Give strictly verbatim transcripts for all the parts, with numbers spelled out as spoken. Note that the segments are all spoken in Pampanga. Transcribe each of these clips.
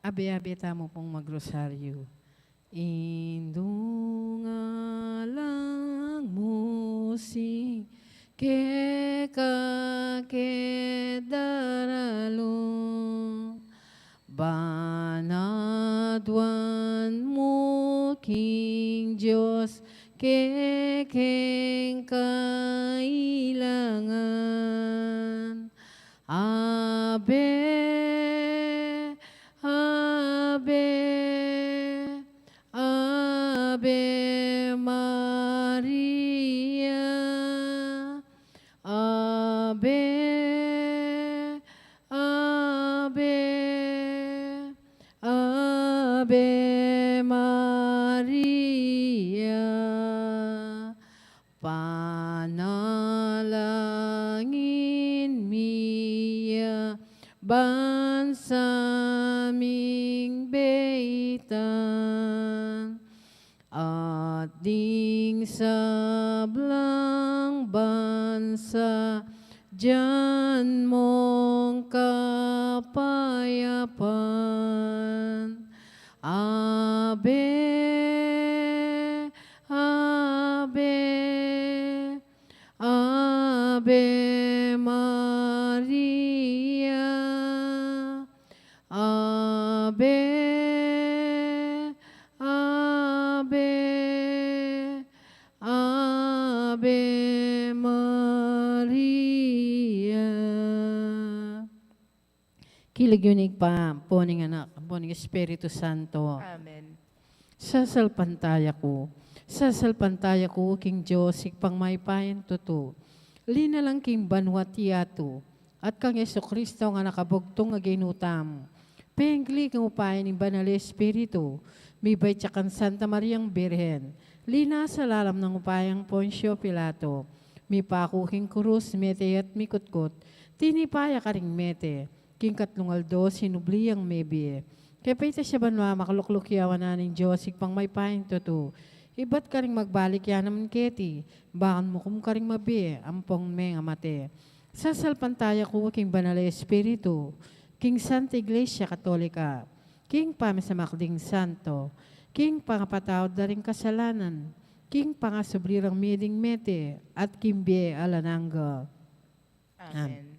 Abe-abe tamu pung magrosaryu. Indu ngalang mu sing keka ke daralu. Ban aduan mu king Dios kekeng kailangan. Abe, abe, Ave Maria. Abe, abe, Ave Maria. Panalangin mi ya ban sa ming beitan, at ding sablang bansa dian mong kapayapan. Ave, ave, Ave Maria. Ave, ave, Ave Maria. King lagyu ning Ibpa, ampo ning Anak, ampo ning Espiritu Santo. Amen. Sasalpantaya ku, sasalpantaya ku king Dios, Ibpang mayupayang tutu, linalang king banua't yatu, at kang Jesucristo a Anak a bugtung a Ginu tamu. Pengli king upaya ning Banal a Espiritu, mibait ya kang Santa Mariang Birhen, linasa lalam ning upaya nang Poncio Pilato, mipaku king krus, mete at mikutkut, tinipa ya karing mete, king katlung aldo sinubli yang mebie. Kepaitas ya banua, makalukluk ya wanan ning Dios Ibpang mayupayang tutu. Ibat karing magbalik ya naman keti, ban mukum karing mabie ampong mengamate. Sasalpantaya ku king Banal a Espiritu, king Santa Iglesia Katolika, king pamisamak ding santo, king pangapatawad da ring kasalanan, king pangasubli rang mie ding mete, at king bie alang angga. Amen.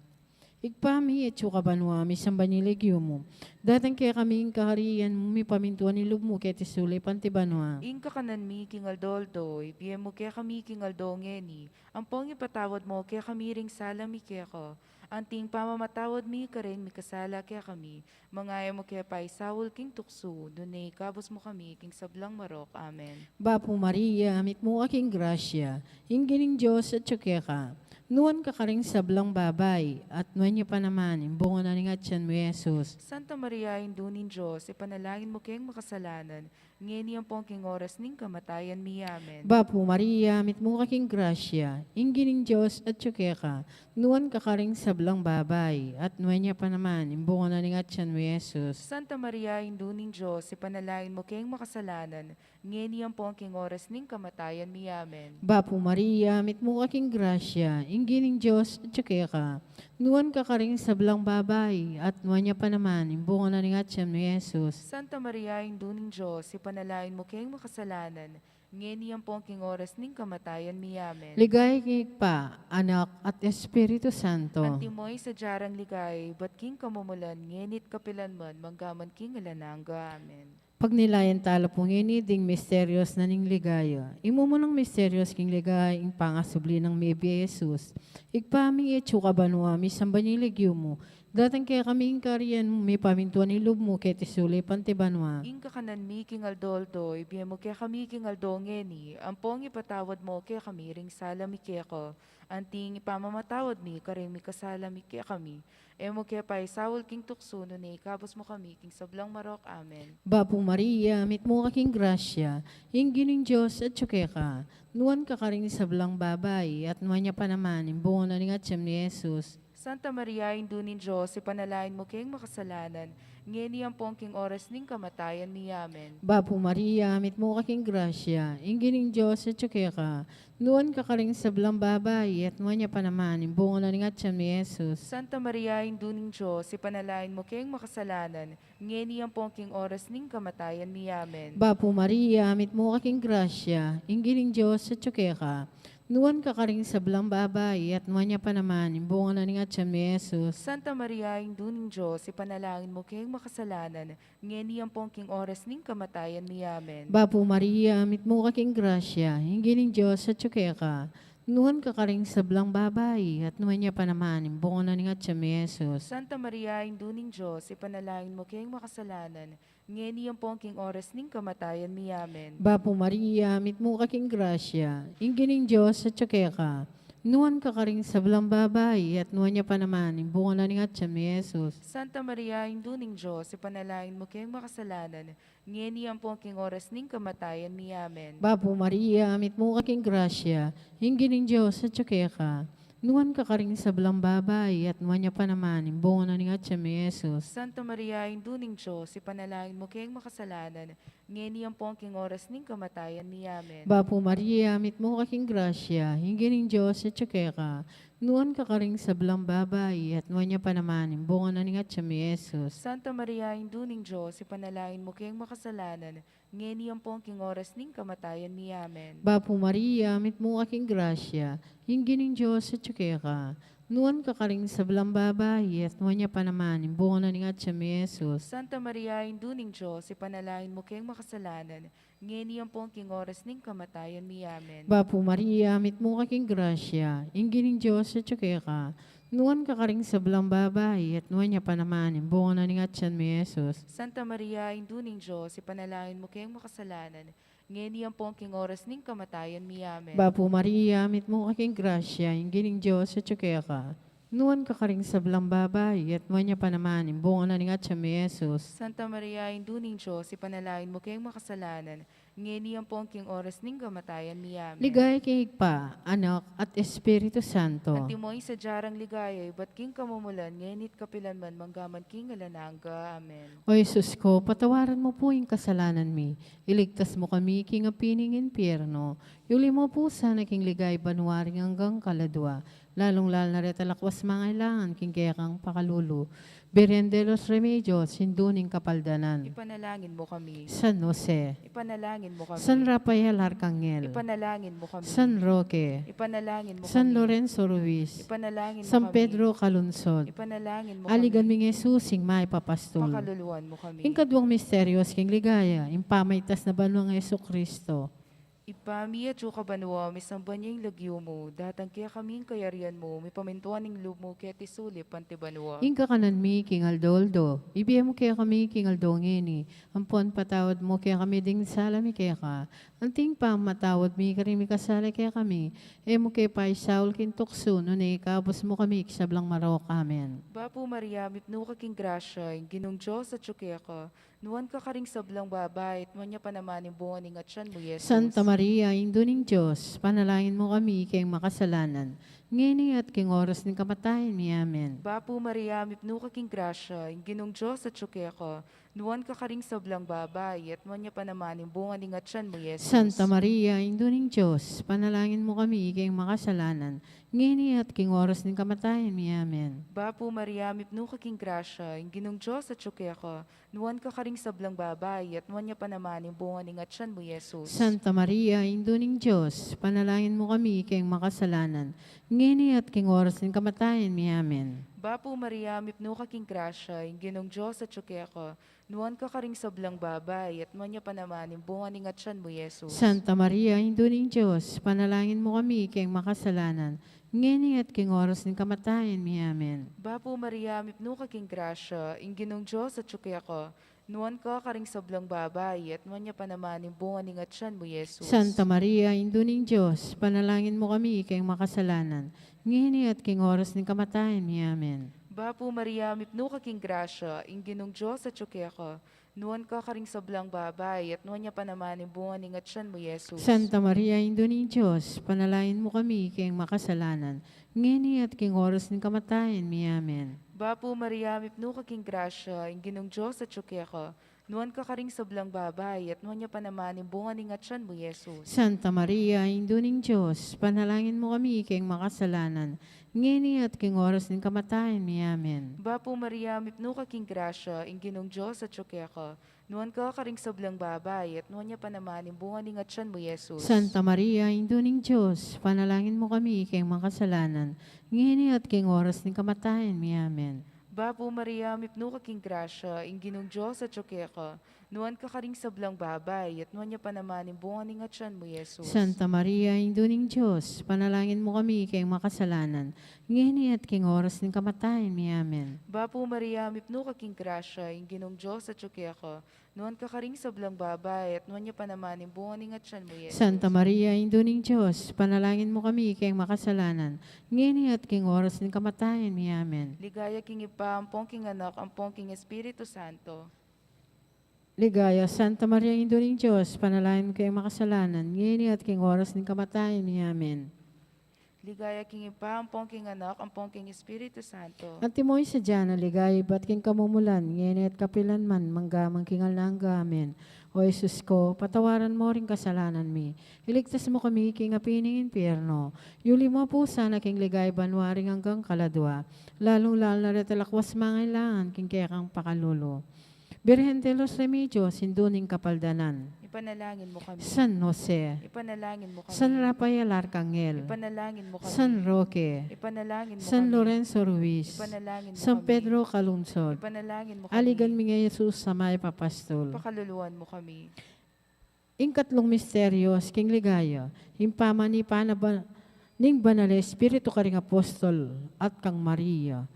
Ibpa mi, atsu ka banua, misamban ya ing lagyu mu. Datang kekami ing kaharian mu, mipamintuan ing lub mu keti sulip anti banua. Ing kakanan mi king aldo-aldo, ibie mu kekami king aldo ngeni. Ampong ipatawad mu kekami ring sala mi keka, anti ing pamamatawad mi karing mikasala kekami. Manga e mu ke paisaul king tuksu, nune ikabus mu kami king sablang marok. Amen. Bapu Maria, mitmu ka king grasya, ing Ginung Dios atyu keka. Nuan ka karing sablang babai, at nuan ya pa naman ing bunga na ning atian mu, Jesus. Santa Maria, Indu ning Dios, ipanalangin mu keng makasalanan, ngeni ampong king oras ning kamatayan mi. Amen. Bapu Maria, mitmu ka king grasya, ing Ginung Dios atyu keka. Nuan ka karing sablang babai, at nuan ya pa naman ing bunga na ning atian mu, Jesus. Santa Maria, Indu ning Dios, ipanalangin mu keng makasalanan, ngeni ampong king oras ning kamatayan mi. Amen. Bapu Maria, mitmu ka king grasya, ing Ginung Dios atyu keka. Nuan ka karing sablang babai, at nuan ya pa naman ing bunga na ning atian mu, Jesus. Santa Maria, Indu ning Dios, ipanalangin mu keng makasalanan, ngeni ampong king oras ning kamatayan mi. Amen. Ligaya king Ibpa, Anak, at Espiritu Santo. Antimo ing sadya rang ligaya ibat king kamumulan, ngeni at kapilan man, mangga man king alang angga. Amen. Pagnilayan tala pu ngeni ding misterios na ning ligaya. Ing mumunang misterios king ligaya, ing pangasubli nang mebie Jesus. Ibpa mi, atsu ka banua, misamban ya ing lagyu mu. Datang kekami ing kaharian mu, mipamintuan ing lub mu keti sulip anti banua. Ing kakanan mi king aldo-aldo, ibie mu kekami king aldo ngeni, ampong ipatawad mu kekami ring sala mi keka, anti ing ipamamatawad mi karing mikasala mi kekami. E mu ke paisaul king tuksu, nune ikabus mu kami king sablang marok. Amen. Bapu Maria, mitmu ka king grasya, ing Ginung Dios atyu keka. Nuan ka karing sablang babai, at nuan ya pa naman ing bunga na ning atian mu, Jesus. Santa Maria, Indu ning Dios, ipanalangin mu keng makasalanan, ngeni ampon king oras ning kamatayan mi. Amen. Bapu Maria, mitmu ka king grasya, ing Ginung Dios atyu keka, nuan ka karing sablang babai, at nuan ya pa naman ing bunga na ning atyan mu, i Jesus. Santa Maria, Indu ning Dios, ipanalangin mu keng makasalanan, ngeni ampon king oras ning kamatayan mi. Amen. Bapu Maria, mitmu ka king grasya, ing Ginung Dios atyu keka, nuan ka karing sablang babai, at nuan ya pa naman ing bunga na ning atyan mu, i Jesus. Santa Maria, Indu ning Dios, ipanalangin mu keng makasalanan, ngeni ampon king oras ning kamatayan mi. Amen. Bapu Maria, mitmu ka king grasya, ing Ginung Dios atyu keka, nuan ka karing sablang babai, at nuan ya pa naman ing bunga na ning atyan mu, i Jesus. Santa Maria, Indu ning Dios, ipanalangin mu keng makasalanan, ngeni ampon king oras ning kamatayan mi. Amen. Bapu Maria, mitmu ka king grasya, ing Ginung Dios atyu keka, nuan ka karing sablang babai, at nuan ya pa naman ing bunga na ning atyan mu, i Jesus. Santa Maria, Indu ning Dios, ipanalangin mu keng makasalanan, ngeni ampon king oras ning kamatayan mi. Amen. Bapu Maria, mitmu ka king grasya, ing Ginung Dios atyu keka, nuan ka karing sablang babai, at nuan ya pa naman ing bunga na ning atyan mu, i Jesus. Santa Maria, Indu ning Dios, ipanalangin mu keng makasalanan, ngeni ampon king oras ning kamatayan mi. Amen. Bapu Maria, mitmu ka king grasya, ing Ginung Dios atyu keka, nuan ka karing sablang babai, at nuan ya pa naman ing bunga na ning atyan mu, i Jesus. Santa Maria, Indu ning Dios, ipanalangin mu keng makasalanan, ngeni ampon king oras ning kamatayan mi. Amen. Bapu Maria, mitmu ka king grasya, ing Ginung Dios atyu keka, nuan ka karing sablang babai, at nuan ya pa naman ing bunga na ning atyan mu, i Jesus. Santa Maria, Indu ning Dios, ipanalangin mu keng makasalanan, ngeni ampon king oras ning kamatayan mi. Amen. Bapu Maria, mitmu ka king grasya, ing Ginung Dios atyu keka, nuan ka karing sablang babai, at nuan ya pa naman ing bunga na ning atyan mu, i Jesus. Santa Maria, Indu ning Dios, ipanalangin mu keng makasalanan, ngeni ampon king oras ning kamatayan mi. Amen. Bapu Maria, mitmu ka king grasya, ing Ginung Dios atyu keka, nuan ka karing sablang babai, at nuan ya pa naman ing bunga na ning atyan mu, i Jesus. Santa Maria, Indu ning Dios, ipanalangin mu keng makasalanan, ngeni ampon king oras ning kamatayan mi. Amen. Ligaya king Ibpa, Anak, at Espiritu Santo. Antimo ing sadya rang ligaya, ibat king kamumulan, ngeni at kapilan man, mangga man king alang angga. Amen. O Jesus ko, patawaran mu pu ing kasalanan mi, iligtas mu kami king api ning impyerno, iuli mu pu sana king ligaya banua ring anggang kaladua, lalung-lalu na reta lakwas mangailangan king kekang pakalulu. Birhen de los Remedios, Indu ning Kapaldanan. Ipanalangin mu kami. San Jose. Ipanalangin mu kami. San Rafael Arcangel. Ipanalangin mu kami. San Roque. Ipanalangin mu kami. San Lorenzo Ruiz. Ipanalangin mu kami. San Pedro Calungsod. Ipanalangin mu kami. Aligan ming Jesus, ing mayap a pastul. Pakaluluan mu kami. Ing kaduang misteryos king ligaya, ing pamaitas na banua nang Jesucristo. Ibpa mi, atsu ka banua, misamban ya ing lagyu mu, datang kekami ing kayarian mu, mipamintuan ing lub mu keti sulip anti banua. Ing kakanan mi king aldo-aldo, ibie mu kekami king aldo ngeni, ampon patawad mu kekami ding sala mi keka, anti ing pamamatawad mi karing mikasala kekami, e mu ke paisaul king tuksu, nune ikabus mu kami king sablang marok. Amen. Bapu Maria, mipnu ka king grasya, ing Ginung Dios atsu keka, nuan ka karing sablang babai, at nuan ya pa naman ing bunga ning atyan mu, Jesus. Santa Maria, Indu ning Dios, panalangin mu kami keng makasalanan, ngeni at king oras ning kamatayan mi. Amen. Bapu Maria, mipnu ka king grasya, ing Ginung Dios atsu keka, nuan ka karing sablang babai, at nuan ya pa naman ing bunga ning atyan mu, Jesus. Santa Maria, Indu ning Dios, panalangin mu kami keng makasalanan, ngeni at king oras ning kamatayan mi. Amen. Bapu Maria, mipnu ka king grasya, ing Ginung Dios atsu keka, nuan ka karing sablang babai, at nuan ya pa naman ing bunga ning atyan mu, Jesus. Santa Maria, Indu ning Dios, panalangin mu kami keng makasalanan, ngeni at king oras ning kamatayan mi. Amen. Bapu Maria, mipnu ka king grasya, ing Ginung Dios atsu keka, nuan ka karing sablang babai, at nuan ya pa naman ing bunga ning atyan mu, Jesus. Santa Maria, Indu ning Dios, panalangin mu kami keng makasalanan, ngeni at king oras ning kamatayan mi. Amen. Bapu Maria, mipnu ka king grasya, ing Ginung Dios atsu keka, nuan ka karing sablang babai, at nuan ya pa naman ing bunga ning atyan mu, Jesus. Santa Maria, Indu ning Dios, panalangin mu kami keng makasalanan, ngeni at king oras ning kamatayan mi. Amen. Bapu Maria, mipnu ka king grasya, ing Ginung Dios atsu keka, Nuan ka karing sablang babai, at nuan ya pa naman ing bunga ning atyan mu, Jesus. Santa Maria, Indu ning Dios, ipanalangin mu kami king makasalanan, ngeni at king oras ning kamatayan mi. Amen. Bapu Maria, mipnu ka king grasya, ing Ginung Dios atyu keka. Nuan ka karing sablang babai, at nuan ya pa naman ing bunga ning atyan mu, Jesus. Santa Maria, Indu ning Dios, ipanalangin mu kami king makasalanan, ngeni at king oras ning kamatayan mi. Amen. Bapu Maria, mipnu ka king grasya, ing Ginung Dios atyu keka. Nuan ka karing sablang babai, at nuan ya pa naman ing bunga ning atyan mu, Jesus. Santa Maria, Indu ning Dios, ipanalangin mu kami king makasalanan, ngeni at king oras ning kamatayan mi. Amen. Bapu Maria, mipnu ka king grasya, ing Ginung Dios atyu keka. Nuan ka karing sablang babai, at nuan ya pa naman ing bunga ning atyan mu, Jesus. Santa Maria, Indu ning Dios, ipanalangin mu kami king makasalanan, ngeni at king oras ning kamatayan mi. Amen. Bapu Maria, mipnu ka king grasya, ing Ginung Dios atyu keka. Nuan ka karing sablang babai, at nuan ya pa naman ing bunga ning atyan mu, Jesus. Santa Maria, Indu ning Dios, ipanalangin mu kami king makasalanan, ngeni at king oras ning kamatayan mi. Amen. Ligaya king Ibpa, ampon king Anak, ampon king Espiritu Santo. Ligaya, Santa Maria, Indu ning Dios, ipanalangin mu keng makasalanan, ngeni at king oras ning kamatayan mi. Amen. Ligaya king Ibpa, ampon king Anak, ampon king Espiritu Santo. Antimo ing sadya nang ligaya ibat king kamumulan, ngeni at kapilan man, mangga man king alang angga. Amen. O Jesus ko, patawaran mu ring kasalanan mi, iligtas mu kami king api ning impyerno, yuli mu pu sana king ligaya banua ring anggang kaladua, lalung-lalu na reta lakwas mangailangan king kekang pakalulu. Birhen de los Remedios, Indu ning Kapaldanan. Ipanalangin mu kami. San Jose. Ipanalangin mu kami. San Rafael Arcangel. Ipanalangin mu kami. San Roque. Ipanalangin mu kami. San Lorenzo Ruiz. Ipanalangin mu kami. San Pedro Calungsod. Ipanalangin mu kami. Aligan mi ngan i Jesus a mayap a pastul. Pakaluluan mu kami. Ing katlung misteryos king ligaya, ing pamanipan na ba-, ning Banal a Espiritu karing apostol at kang Maria.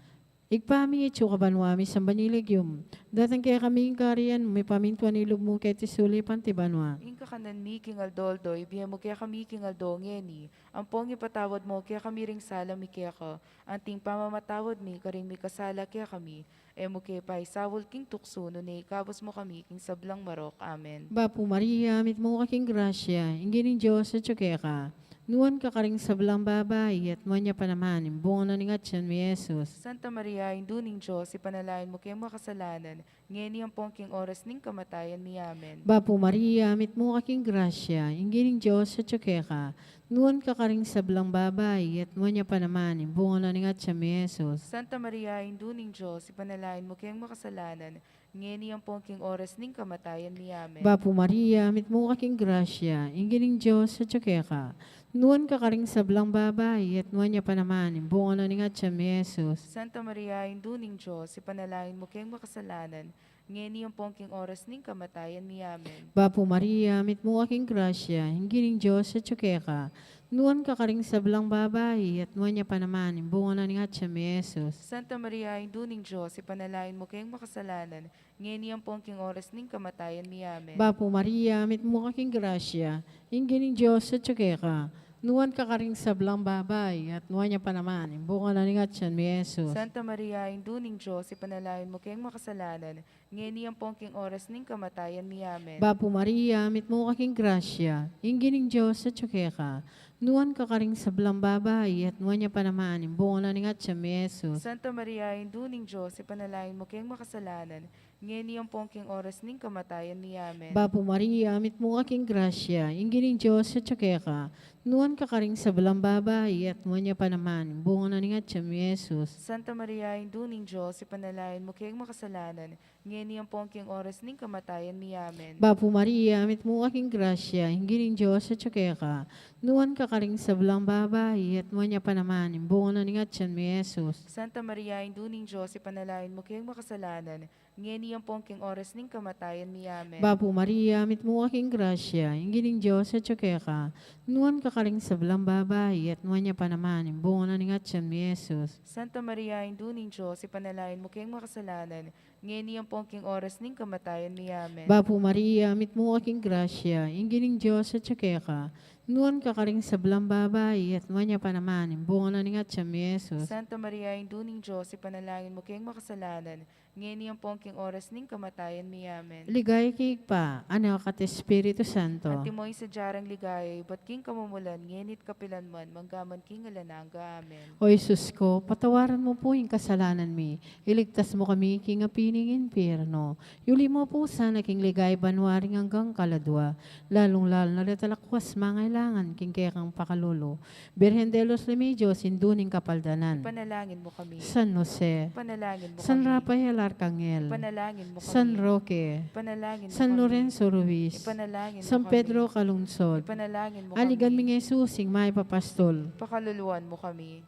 Ibpa mi, atsu ka banua, misamban ya ing lagyu mu, datang kekami ing kayarian mu, mipamintuan ing lub mu keti sulip anti banua. Ing kakanan mi king aldo-aldo, ibie mu kekami king aldo ngeni, ampon ipatawad mu kekami ring sala mi keka, anti ing pamamatawad mi karing mikasala kekami, e mu ke paisaul king tuksu, nune ikabus mu kami king sablang marok. Amen. Bapu Maria, mitmu ka king grasya, ing Ginung Dios atyu keka. Nuan ka karing sablang babai, at nuan ya pa naman ing bunga na ning atyan mu, i Jesus. Santa Maria, Indu ning Dios, ipanalangin mu keng makasalanan, ngeni ampon king oras ning kamatayan mi. Amen. Bapu Maria, mitmu ka king grasya, ing Ginung Dios atyu keka. Nuan ka karing sablang babai, at nuan ya pa naman ing bunga na ning atyan mu, i Jesus. Santa Maria, Indu ning Dios, ipanalangin mu keng makasalanan, ngeni ampon king oras ning kamatayan mi. Amen. Bapu Maria, mitmu ka king grasya, ing Ginung Dios atyu keka. Nuan ka karing sablang babai, at nuan ya pa naman ing bunga na ning atyan mu, i Jesus. Santa Maria, Indu ning Dios, ipanalangin mu keng makasalanan, ngeni ampon king oras ning kamatayan mi. Amen. Bapu Maria, mitmu ka king grasya, ing Ginung Dios atyu keka. Nuan ka karing sablang babai, at nuan ya pa naman ing bunga na ning atyan mu, i Jesus. Santa Maria, Indu ning Dios, ipanalangin mu keng makasalanan, ngeni ampon king oras ning kamatayan mi. Amen. Bapu Maria, mitmu ka king grasya, ing Ginung Dios atyu keka. Nuan ka karing sablang babai, at nuan ya pa naman ing bunga na ning atyan mu, i Jesus. Santa Maria, Indu ning Dios, ipanalangin mu keng makasalanan, ngeni ampon king oras ning kamatayan mi. Amen. Bapu Maria, mitmu ka king grasya, ing Ginung Dios atyu keka. Nuan ka karing sablang babai, at nuan ya pa naman ing bunga na ning atyan mu, i Jesus. Santa Maria, Indu ning Dios, ipanalangin mu keng makasalanan, ngeni ampon king oras ning kamatayan mi. Amen. Bapu Maria, mitmu ka king grasya, ing Ginung Dios atyu keka. Nuan ka karing sablang babai, at nuan ya pa naman ing bunga na ning atyan mu, i Jesus. Santa Maria, Indu ning Dios, ipanalangin mu keng makasalanan, ngeni ampon king oras ning kamatayan mi. Amen. Bapu Maria, mitmu ka king grasya, ing Ginung Dios atyu keka. Nuan ka karing sablang babai, at nuan ya pa naman ing bunga na ning atyan mu, i Jesus. Santa Maria, Indu ning Dios, ipanalangin mu keng makasalanan, ngeni ampon king oras ning kamatayan mi. Amen. Bapu Maria, mitmu ka king grasya, ing Ginung Dios atyu keka. Nuan ka karing sablang babai, at nuan ya pa naman ing bunga na ning atyan mu, i Jesus. Santa Maria, Indu ning Dios, ipanalangin mu keng makasalanan, ngeni ampon king oras ning kamatayan mi. Amen. Bapu Maria, mitmu ka king grasya, ing Ginung Dios atyu keka. Nuan ka karing sablang babai, at nuan ya pa naman ing bunga na ning atyan mu, Jesus. Santa Maria, Indu ning Dios, ipanalangin mu keng makasalanan, ngeni ampon king oras ning kamatayan mi. Amen. Ligaya king Ibpa, Anak, at Espiritu Santo. Antimo ing sadya rang ligaya, ibat king kamumulan, ngeni at kapilan man, mangga man king alang angga. Amen. O Jesus ko, patawaran mu pu ing kasalanan mi, iligtas mu kami king api ning impyerno, yuli mu pu sana king ligaya banua ring anggang kaladua, lalung-lalu na reta lakwas mangailangan king kekang pakalulu. Birhen de los Remedios, Indu ning Kapaldanan. Ipanalangin mu kami. San Jose. Ipanalangin mu kami. San Rafael Arcangel. Ipanalangin mu kami. San Roque. Ipanalangin mu kami. San Lorenzo Ruiz. Ipanalangin mu kami. San Pedro Calungsod. Ipanalangin mu kami. Aligan mi nang Jesus, ing mayap a pastol. Pakaluluan mu kami.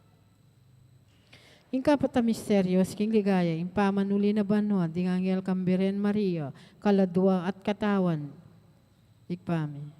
Ing kapat a misteryos king ligaya, ing pamanuli na banua ding anghel kang Birhen Maria, kaladua at katawan. Ibpa mi.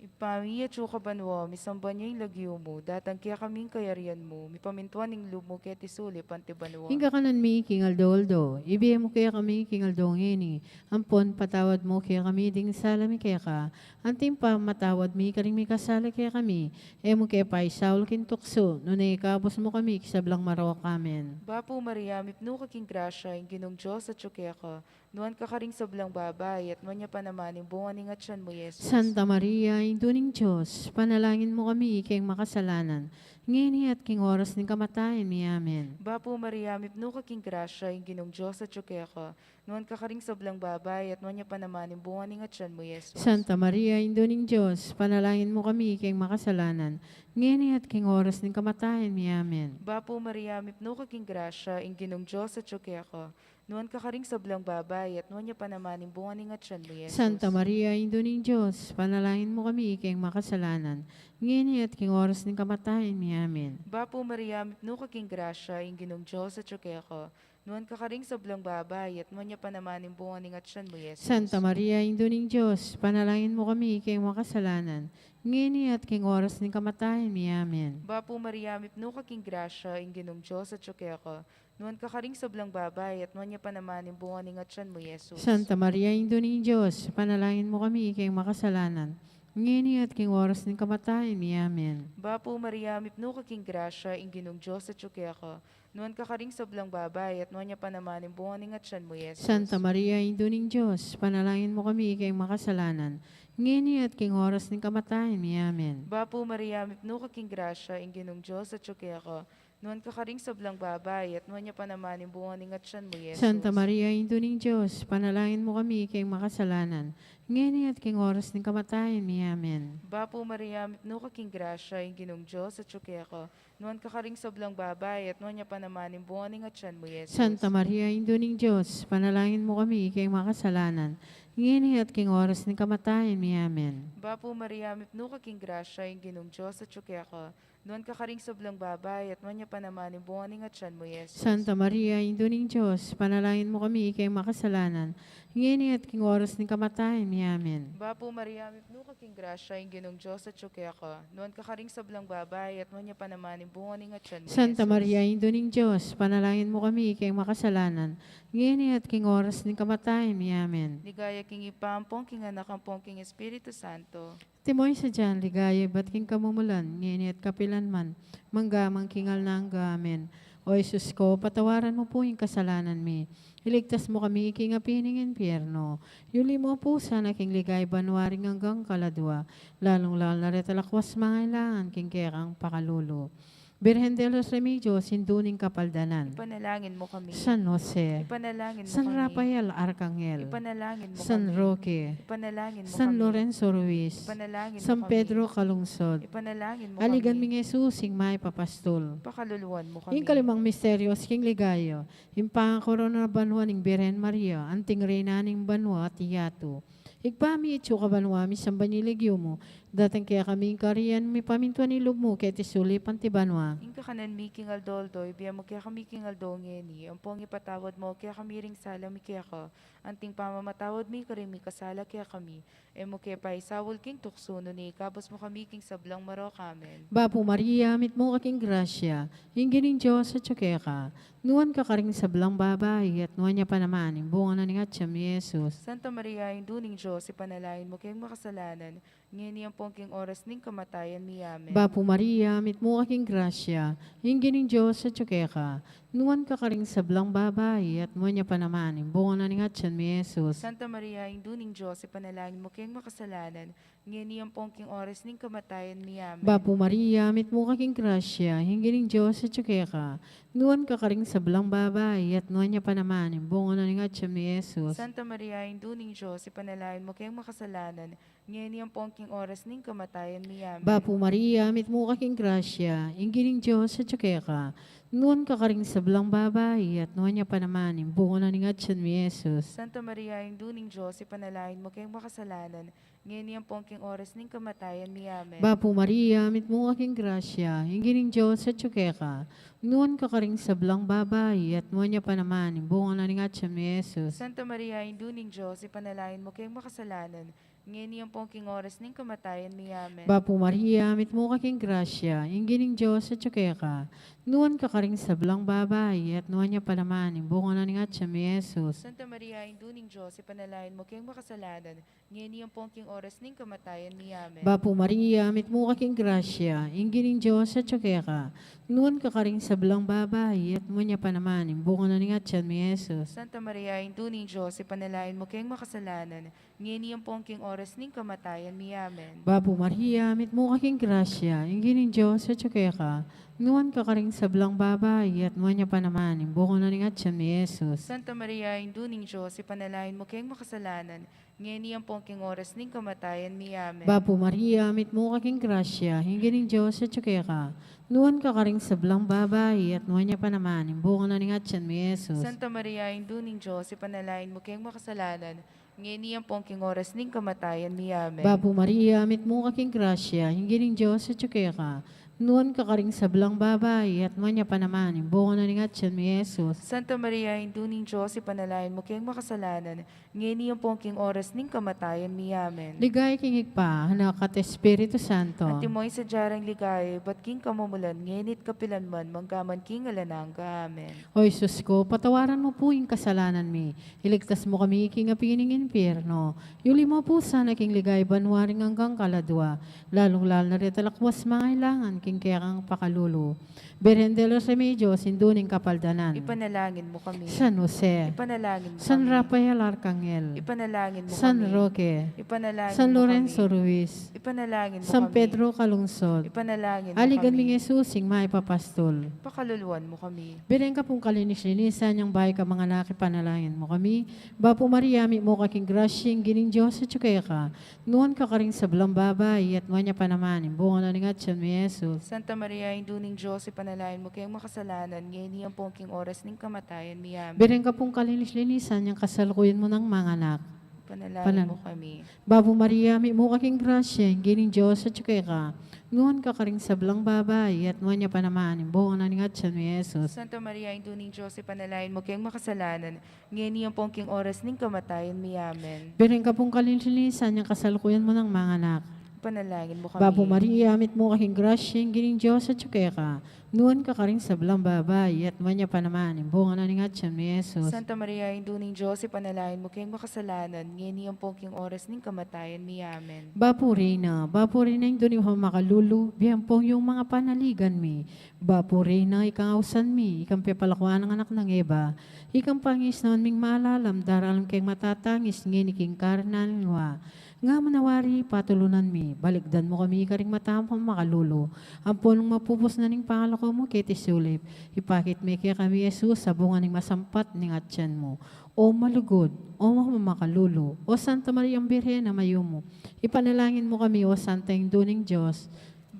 Ibpa mi, atsu ka banua, misamban ya ing lagyu mu, datang kekami ing kayarian mu, mipamintuan ing lub mu keti sulip anti banua. Ing kakanan mi king aldo-aldo, ibie mu kekami king aldo ngeni, ampon patawad mu kekami ding sala mi keka, anti ing pamamatawad mi karing mikasala kekami, e mu ke paisaul king tuksu, nune ikabus mu kami king sablang marok. Amen. Bapu Maria, mipnu ka king grasya, ing Ginung Dios atsu keka, nuan ka karing sablang babai, at nuan ya pa naman ing bunga ning atyan mu, Jesus. Santa Maria, Indu ning Dios, panalangin mu kami keng makasalanan, ngeni at king oras ning kamatayan mi. Amen. Bapu Maria, mipnu ka king grasya, ing Ginung Dios atsu keka, nuan ka karing sablang babai, at nuan ya pa naman ing bunga ning atyan mu, Jesus. Santa Maria, Indu ning Dios, panalangin mu kami keng makasalanan, ngeni at king oras ning kamatayan mi. Amen. Bapu Maria, mipnu ka king grasya, ing Ginung Dios atsu keka, nuan ka karing sablang babai, at nuan ya pa naman ing bunga ning atyan mu, Jesus. Santa Maria, Indu ning Dios, panalangin mu kami keng makasalanan, ngeni at king oras ning kamatayan mi. Amen. Bapu Maria, mipnu ka king grasya, ing Ginung Dios atsu keka, nuan ka karing sablang babai, at nuan ya pa naman ing bunga ning atyan mu, Jesus. Santa Maria, Indu ning Dios, panalangin mu kami keng makasalanan, ngeni at king oras ning kamatayan mi. Amen. Bapu Maria, mipnu ka king grasya, ing Ginung Dios atsu keka, nuan ka karing sablang babai, at nuan ya pa naman ing bunga ning atyan mu, Jesus. Santa Maria, Indu ning Dios, panalangin mu kami keng makasalanan, ngeni at king oras ning kamatayan mi. Amen. Bapu Maria, mipnu ka king grasya, ing Ginung Dios atsu keka, nuan ka karing sablang babai, at nuan ya pa naman ing bunga ning atyan mu, Jesus. Santa Maria, Indu ning Dios, panalangin mu kami keng makasalanan, ngeni at king oras ning kamatayan mi. Amen. Bapu Maria, mipnu ka king grasya, ing Ginung Dios atsu keka, nuan ka karing sablang babai, at nuan ya pa naman ing bunga ning atyan mu, Jesus. Santa Maria, Indu ning Dios, panalangin mu kami keng makasalanan, ngeni at king oras ning kamatayan mi. Amen. Bapu Maria, mipnu ka king grasya, ing Ginung Dios atsu keka, nuan ka karing sablang babai, at nuan ya pa naman ing bunga ning atyan mu, Jesus. Santa Maria, Indu ning Dios, panalangin mu kami keng makasalanan, ngeni at king oras ning kamatayan mi. Amen. Bapu Maria, mipnu ka king grasya, ing Ginung Dios atsu keka, nuan ka karing sablang babai, at nuan ya pa naman ing bunga ning atyan mu, Jesus. Santa Maria, Indu ning Dios, panalangin mu kami keng makasalanan, ngeni at king oras ning kamatayan mi. Amen. Bapu Maria, mipnu ka king grasya, ing Ginung Dios atsu keka, nuan ka karing sablang babai, at nuan ya pa naman ing bunga ning atyan mu, Santa Jesus. Maria, Indu ning Dios, panalangin mu kami keng makasalanan, ngeni at king oras ning kamatayan mi. Amen. Ligaya king Ibpa, ampon king Anak, ampon king Espiritu Santo. Antimo ing sadyang ligaya ibat king kamumulan, ngeni at kapilan man, mangga man king alang angga. Amen. O Jesus ko, patawaran mu pu ing kasalanan mi, iligtas mu kami king api ning impyerno, yuli mu pu sana king ligaya banua ring anggang kaladua, lalung-lalu na reta lakwas mangailangan king kekang pakalulu. Birhen de los Remedios, Indu ning Kapaldanan. Ipanalangin mu kami. San Jose. Ipanalangin mu kami. San Rafael Arcangel. Ipanalangin mu kami. San Roque. Ipanalangin mu kami. San Lorenzo Ruiz. Ipanalangin mu kami. San Pedro Calungsod. Ipanalangin mu kami. Aligan mi nang Jesus, ing mayap a pastol. Pakaluluan mu kami. Ing kalimang misteryos king ligaya, ing pangakorona banua ning Birhen Maria, anting reyna ning banua at yatu. Ibpa mi, atsu ka banua, misamban ya ing lagyu mu, datang kekami ing kayarian mu, mipamintuan ing lub mu keti sulip anti banua. Ing kakanan mi king aldo-aldo, ibie mu kekami king aldo ngeni, ampon ipatawad mu kekami ring sala mi keka, anting pamamatawad mi karing mikasala kekami. E mu ke paisaul king tuksu, nune ikabus mu kami king sablang marok. Amen. Bapu Maria, mitmu ka king grasya, ing Ginung Dios atsu keka, nuan ka karing sablang babai, at nuan ya pa naman ing bunga na ning atyan mu, Jesus. Santa Maria, Indu ning Dios, ipanalangin mu keng makasalanan, ngeni ampong king oras ning kamatayan mi. Amen. Bapu Maria, mitmu ka king grasya, ing Ginung Dios atyu keka, nuan ka karing sablang babai, at nuan ya pa naman ing bunga na ning atyan mu, i Jesus. Santa Maria, Indu ning Dios, ipanalangin mu keng makasalanan, ngeni ampong king oras ning kamatayan mi. Amen. Bapu Maria, mitmu ka king grasya, ing Ginung Dios atyu keka, nuan ka karing sablang babai, at nuan ya pa naman ing bunga na ning atyan mu, i Jesus. Santa Maria, Indu ning Dios, ipanalangin mu keng makasalanan, ngeni ampong king oras ning kamatayan mi. Amen. Bapu Maria, mitmu ka king grasya, ing Ginung Dios atyu keka, nuan ka karing sablang babai, at nuan ya pa naman ing bunga na ning atyan mu, i Jesus. Santa Maria, Indu ning Dios, ipanalangin mu keng makasalanan, ngeni ampong king oras ning kamatayan mi. Amen. Bapu Maria, mitmu ka king grasya, ing Ginung Dios atyu keka, nuan ka karing sablang babai, at nuan ya pa naman ing bunga na ning atyan mu, i Jesus. Santa Maria, Indu ning Dios, ipanalangin mu keng makasalanan, ngeni ampong king oras ning kamatayan mi. Amen. Bapu Maria, mitmu ka king grasya, ing Ginung Dios atyu keka, nuan ka karing sablang babai, at nuan ya pa naman ing bunga na ning atyan mu, i Jesus. Santa Maria, Indu ning Dios, ipanalangin mu keng makasalanan, ngeni ampong king oras ning kamatayan mi. Amen. Bapu Maria, mitmu ka king grasya, ing Ginung Dios atyu keka, nuan ka karing sablang babai, at nuan ya pa naman ing bunga na ning atyan mu, i Jesus. Santa Maria, Indu ning Dios, ipanalangin mu keng makasalanan, ngeni ampong king oras ning kamatayan mi. Amen. Bapu Maria, mitmu ka king grasya, ing Ginung Dios atyu keka, nuan ka karing sablang babai, at nuan ya pa naman ing bunga na ning atyan mu, i Jesus. Santa Maria, Indu ning Dios, ipanalangin mu keng makasalanan, ngeni ampong king oras ning kamatayan mi. Amen. Bapu Maria, mitmu ka king grasya, ing Ginung Dios atyu keka, nuan ka karing sablang babai, at nuan ya pa naman ing bunga na ning atyan mu, i Jesus. Santa Maria, Indu ning Dios, ipanalangin mu keng makasalanan, ngeni ampong king oras ning kamatayan mi. Amen. Bapu Maria, mitmu ka king grasya, ing Ginung Dios atyu keka, nuan ka karing sablang babai, at nuan ya pa naman ing bunga na ning atyan mu, i Jesus. Santa Maria, Indu ning Dios, ipanalangin mu keng makasalanan, ngeni ampong king oras ning kamatayan mi. Amen. Ligaya king Ibpa, Anak, at Espiritu Santo. Antimo ing sadya rang ligaya ibat king kamumulan, ngeni at kapilan man, mangga man king alang angga. Amen. O Jesus ko, patawaran mu pu ing kasalanan mi, iligtas mu kami king api ning impyerno, yuli mu pu sana king ligaya banua ring anggang kaladua, lalung-lalu na reta lakwas mangailangan king kekang pakalulu. Birhen de los Remedios, Indu ning Kapaldanan. Ipanalangin mu kami. San Jose. Ipanalangin mu kami. San Rafael Arcangel. Ipanalangin mu kami. San Roque. Ipanalangin mu kami. San Lorenzo Ruiz. Ipanalangin mu kami. San Pedro Calungsod. Ipanalangin mu kami. Aligan ming Jesus, ing mayap a pastul. Pakaluluan mu kami. Birhen ka pung kalinis-linisan yang bayu ka manganak, ipanalangin mu kami. Bapu Maria, mitmu ka king grasya, ing Ginung Dios atyu keka, nuan ka karing sablang babai, at nuan ya pa naman ing bunga na ning atyan mu, i Jesus. Santa Maria, Indu ning Dios, ipanalangin mu keng makasalanan, ngeni ampong king oras ning kamatayan mi. Amen. Birhen ka pung kalinis-linisan yang kasalukuyan mu nang manganak. Ipanalangin mu kami. Bapu Maria, mitmu ka king grasya, ing Ginung Dios atyu keka, nuan ka karing sablang babai, at nuan ya pa naman ing bunga na ning atyan mu, i Jesus. Santa Maria, Indu ning Dios, ipanalangin mu keng makasalanan, ngeni ampong king oras ning kamatayan mi. Amen. Birhen ka pung kalinis-linisan yang kasalukuyan mu nang manganak. Ipanalangin mu kami. Bapu Maria, mitmu ka king grasya, ing Ginung Dios atyu keka, nuan ka karing sablang babai, at nuan ya pa naman ing bunga na ning atyan mu, i Jesus. Santa Maria, Indu ning Dios, ipanalangin mu keng makasalanan, ngeni ampong king oras ning kamatayan mi. Amen. Bapu Reyna, Bapu Reyna, Indu ning mamakalulu, bie ampong ing manga panaligan mi. Bapu Reyna, ikang ausan mi, ikang pepalakuan nang anak nang Eva, ikang pangisnawan ming malalam, daralan keng matatangis, ngeni king karenan lua. Nga manawari patulunan mi, balikdan mu kami karing mata ming makalulu, ampon nung mapupus na ning pangalako mu keti sulip, ipakit me kekami i Jesus, a bunga ning masampat ning atyan mu. O malugud, o mamakalulu, o Santa Maria Birhen a mayumu, ipanalangin mu kami, o Santa Indu ning Dios.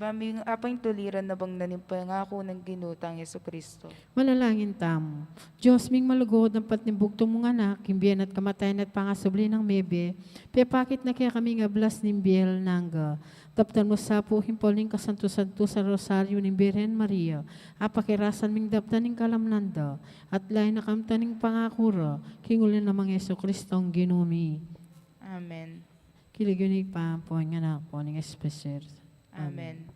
Ba ming apaintuliran na bang na ning pangaku nang Ginu tang Jesucristo. Manalangin tamu. Dios ming malugud, ampat ning bugtung mung Anak, king bie na at kamatayan at pangasubli nang mebie, pepakit na kekami ing ablas ning bie alang angga. Daptan mu sa pu king pol ning kasantu-santusan rosaryu ning Birhen Maria, a pakirasan ming daptan ing kalamnan da, at lain na kamtan ing pangaku ra, king uli na nang Jesucristong Ginu mi. Amen. King lagyu ning Ibpa, ampo ning Anak, ampo ning Espiritu. Amen.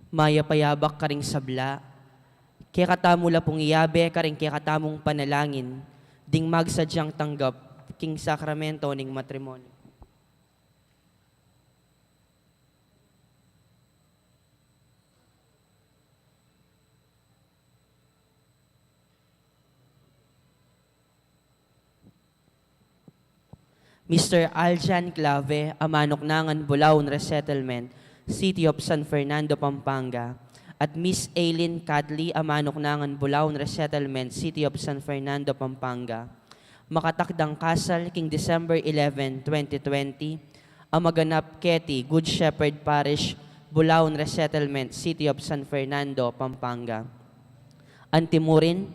Mayap a yabak karing sabla, kekatamu la pung iyabe karing kekatamung panalangin, ding magsadyang tanggap king sakramento ning matrimonyo. Mister Aljan Clave, a manuknangan Bulaon Resettlement, City of San Fernando, Pampanga, at Miss Aileen Cadley, a manuknangan Bulaon Resettlement, City of San Fernando, Pampanga, makatakdang kasal king December eleven, twenty twenty, a maganap keti Good Shepherd Parish, Bulaon Resettlement, City of San Fernando, Pampanga. Antimurin,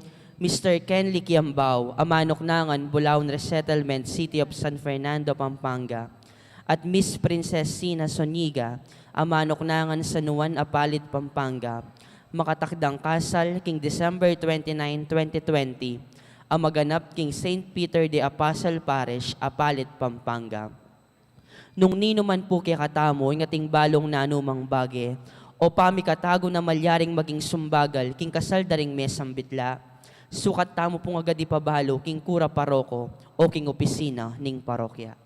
Mister Kenly Kiambao, a manuknangan Bulaon Resettlement, City of San Fernando, Pampanga, at Miss Princess Sina Soniga, a manuknangan San Juan, Apalit, Pampanga, makatakdang kasal king December twenty-nine, twenty twenty, a maganap king Saint Peter the Apostle Parish, Apalit, Pampanga. Nung ninu man pu kekatamu ing ating balung nanumang bage o pamikatagun a malyaring maging sumbagal king kasal da ring mesambit la, sukat tamu pung agad ipabalu king kura paroko o king opisina ning parokya.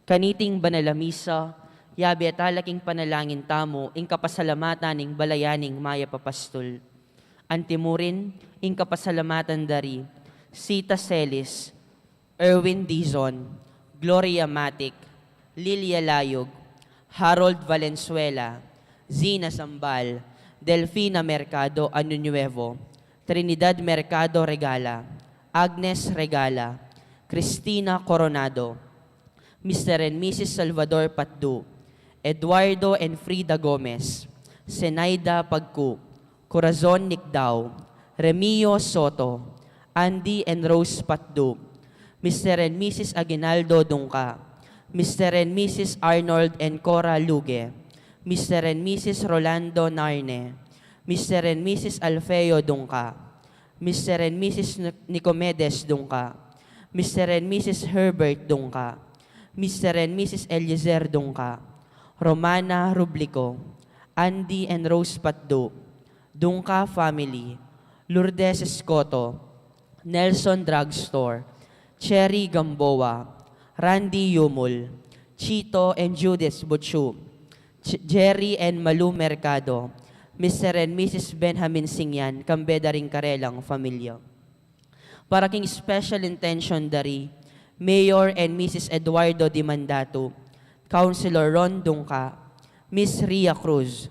Kaniting banal a misa, yabe tala king panalangin tamu ing kapasalamatan ning balayan ning mayap a pastul. Antimurin, ing kapasalamatan da ri Sita Celis, Erwin Dizon, Gloria Matic, Lilia Layug, Harold Valenzuela, Zina Zambal, Delfina Mercado Año Nuevo, Trinidad Mercado Regala, Agnes Regala, Cristina Coronado, Mister and Missus Salvador Patdu, Eduardo and Frida Gomez, Zenaida Pagcu, Corazon Nicdao, Remio Soto, Andy and Rose Patdu, Mister and Missus Aguinaldo Dungca, Mister and Missus Arnold and Cora Luge, Mister and Missus Rolando Narne, Mister and Missus Alfeo Dungca, Mister and Missus Nic-, Nicomedes Dungca, Mister and Missus Herbert Dungca, Mister and Missus Eliezer Dungca, Romana Rublico, Andy and Rose Patdu, Dungca family, Lourdes Escoto, Nelson Drugstore, Cherry Gamboa, Randy Yumul, Chito and Judith Buchu, Ch-, Jerry and Malu Mercado, Mister and Missus Benjamin Singyan, kambe da ring karelang familia. Para king special intention da ri Mayor and Missus Eduardo Dimandatu, Councilor Ron Dungca, Miss Ria Cruz,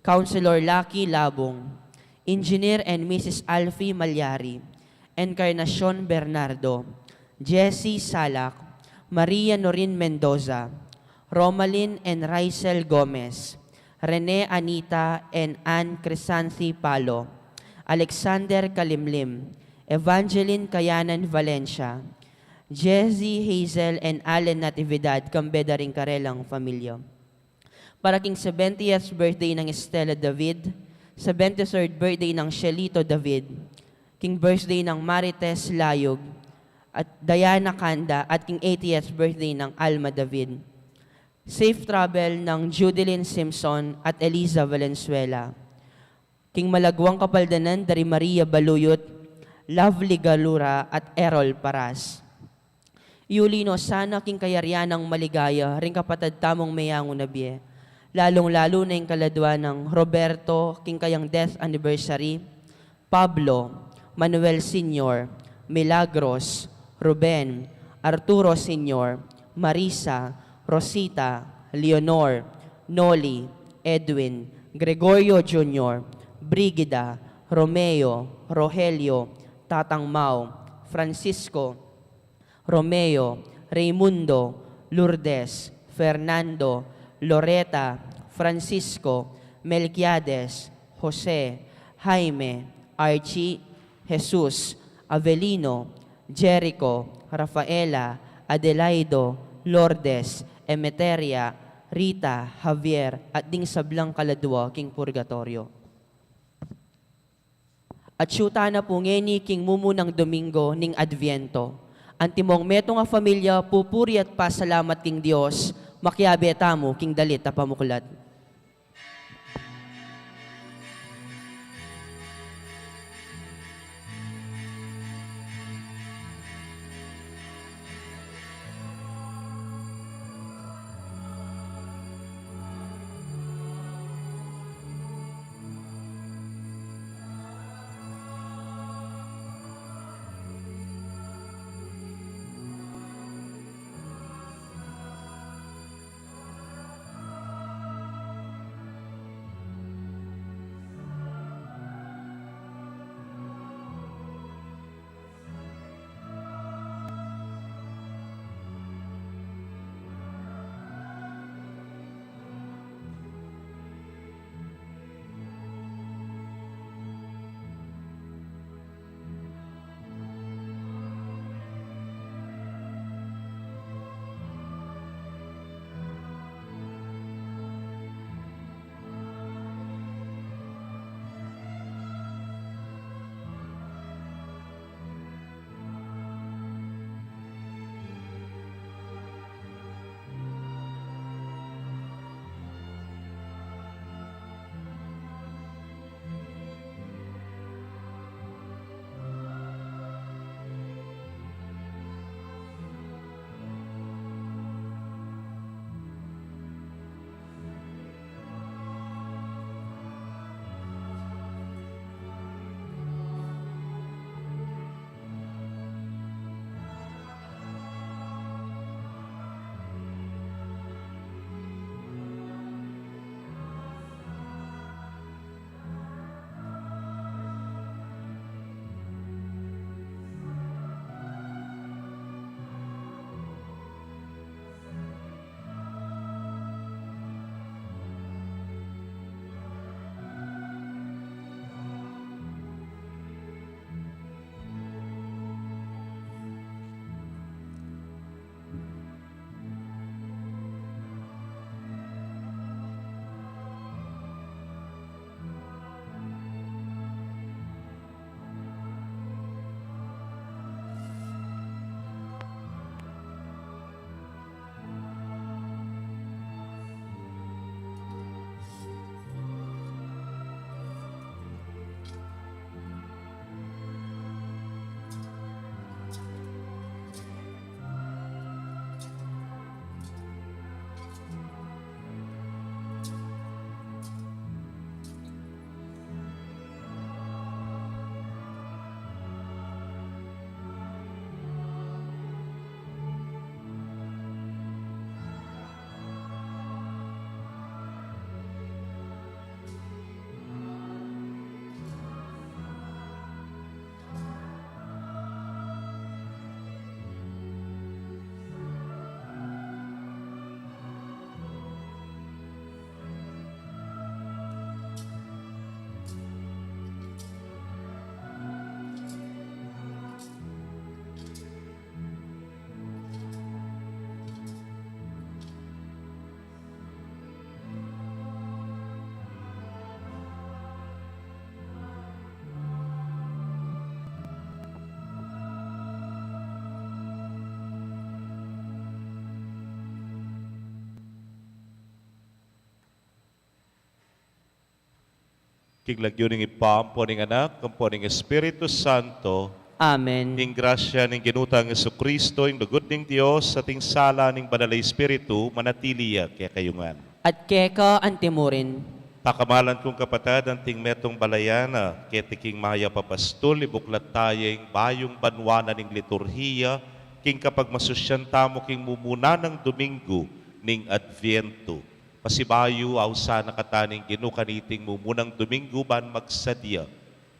Councilor Lucky Labung, Engineer and Missus Alfie Malyari, Encarnacion Bernardo, Jessie Salak, Maria Norin Mendoza, Romalyn and Rysel Gomez, Rene Anita and Ann Crisanthi Palo, Alexander Kalimlim, Evangeline Kayanan Valencia, Jesse Hazel and Allen Natividad, kambe da ring karelang familia. Para king seventieth birthday nang Estela David, seventy-third birthday nang Shelito David, king birthday nang Marites Layug at Diana Canda, at king eightieth birthday nang Alma David. Safe travel nang Judeline Simpson at Eliza Valenzuela. King malagwang kapaldanan da ri Maria Baluyut, Lovely Galura at Errol Paras. Iuli no sana king kayarian nang maligaya ring kapatad tamung meyangu na bie, lalung-lalu na ing kaladua nang Roberto king kayang death anniversary, Pablo, Manuel Senior, Milagros, Ruben, Arturo Senior, Marisa, Rosita, Leonor, Noli, Edwin, Gregorio Junior, Brigida, Romeo, Rogelio, Tatang Mau, Francisco, Romeo, Raimundo, Lourdes, Fernando, Loreta, Francisco, Melquiades, Jose, Jaime, Archie, Jesus, Avelino, Jericho, Rafaela, Adelaido, Lourdes, Emeteria, Rita, Javier, at ding sablang kaladwa king purgatoryo. At syuta na pu ngeni king mumunang Domingo ning Adviento. Antimong metung a familia, pupuri at pasalamat king Dios, makiabe tamu king dalit a pamuklat. King lagyu ning Ibpa, ampo ning Anak, ampo ning Espiritu Santo. Amen. Ing grasya ning Ginu tang Jesucristo, ing lugud ning Dios, at ing sala ning Banal a Espiritu, manatili ya kekayu ngan. At keka antimurin. Pakamalan kung kapatad, anting metung balayan na keti king mayap a pastul, ibuklat taya ing bayung banua na ning liturhiya, king kapagmasusyan tamu king mumuna nang Domingo ning Adviento. Pasibayu, ausan na kata ning Ginu kaniting mumunang Domingo ban magsadya,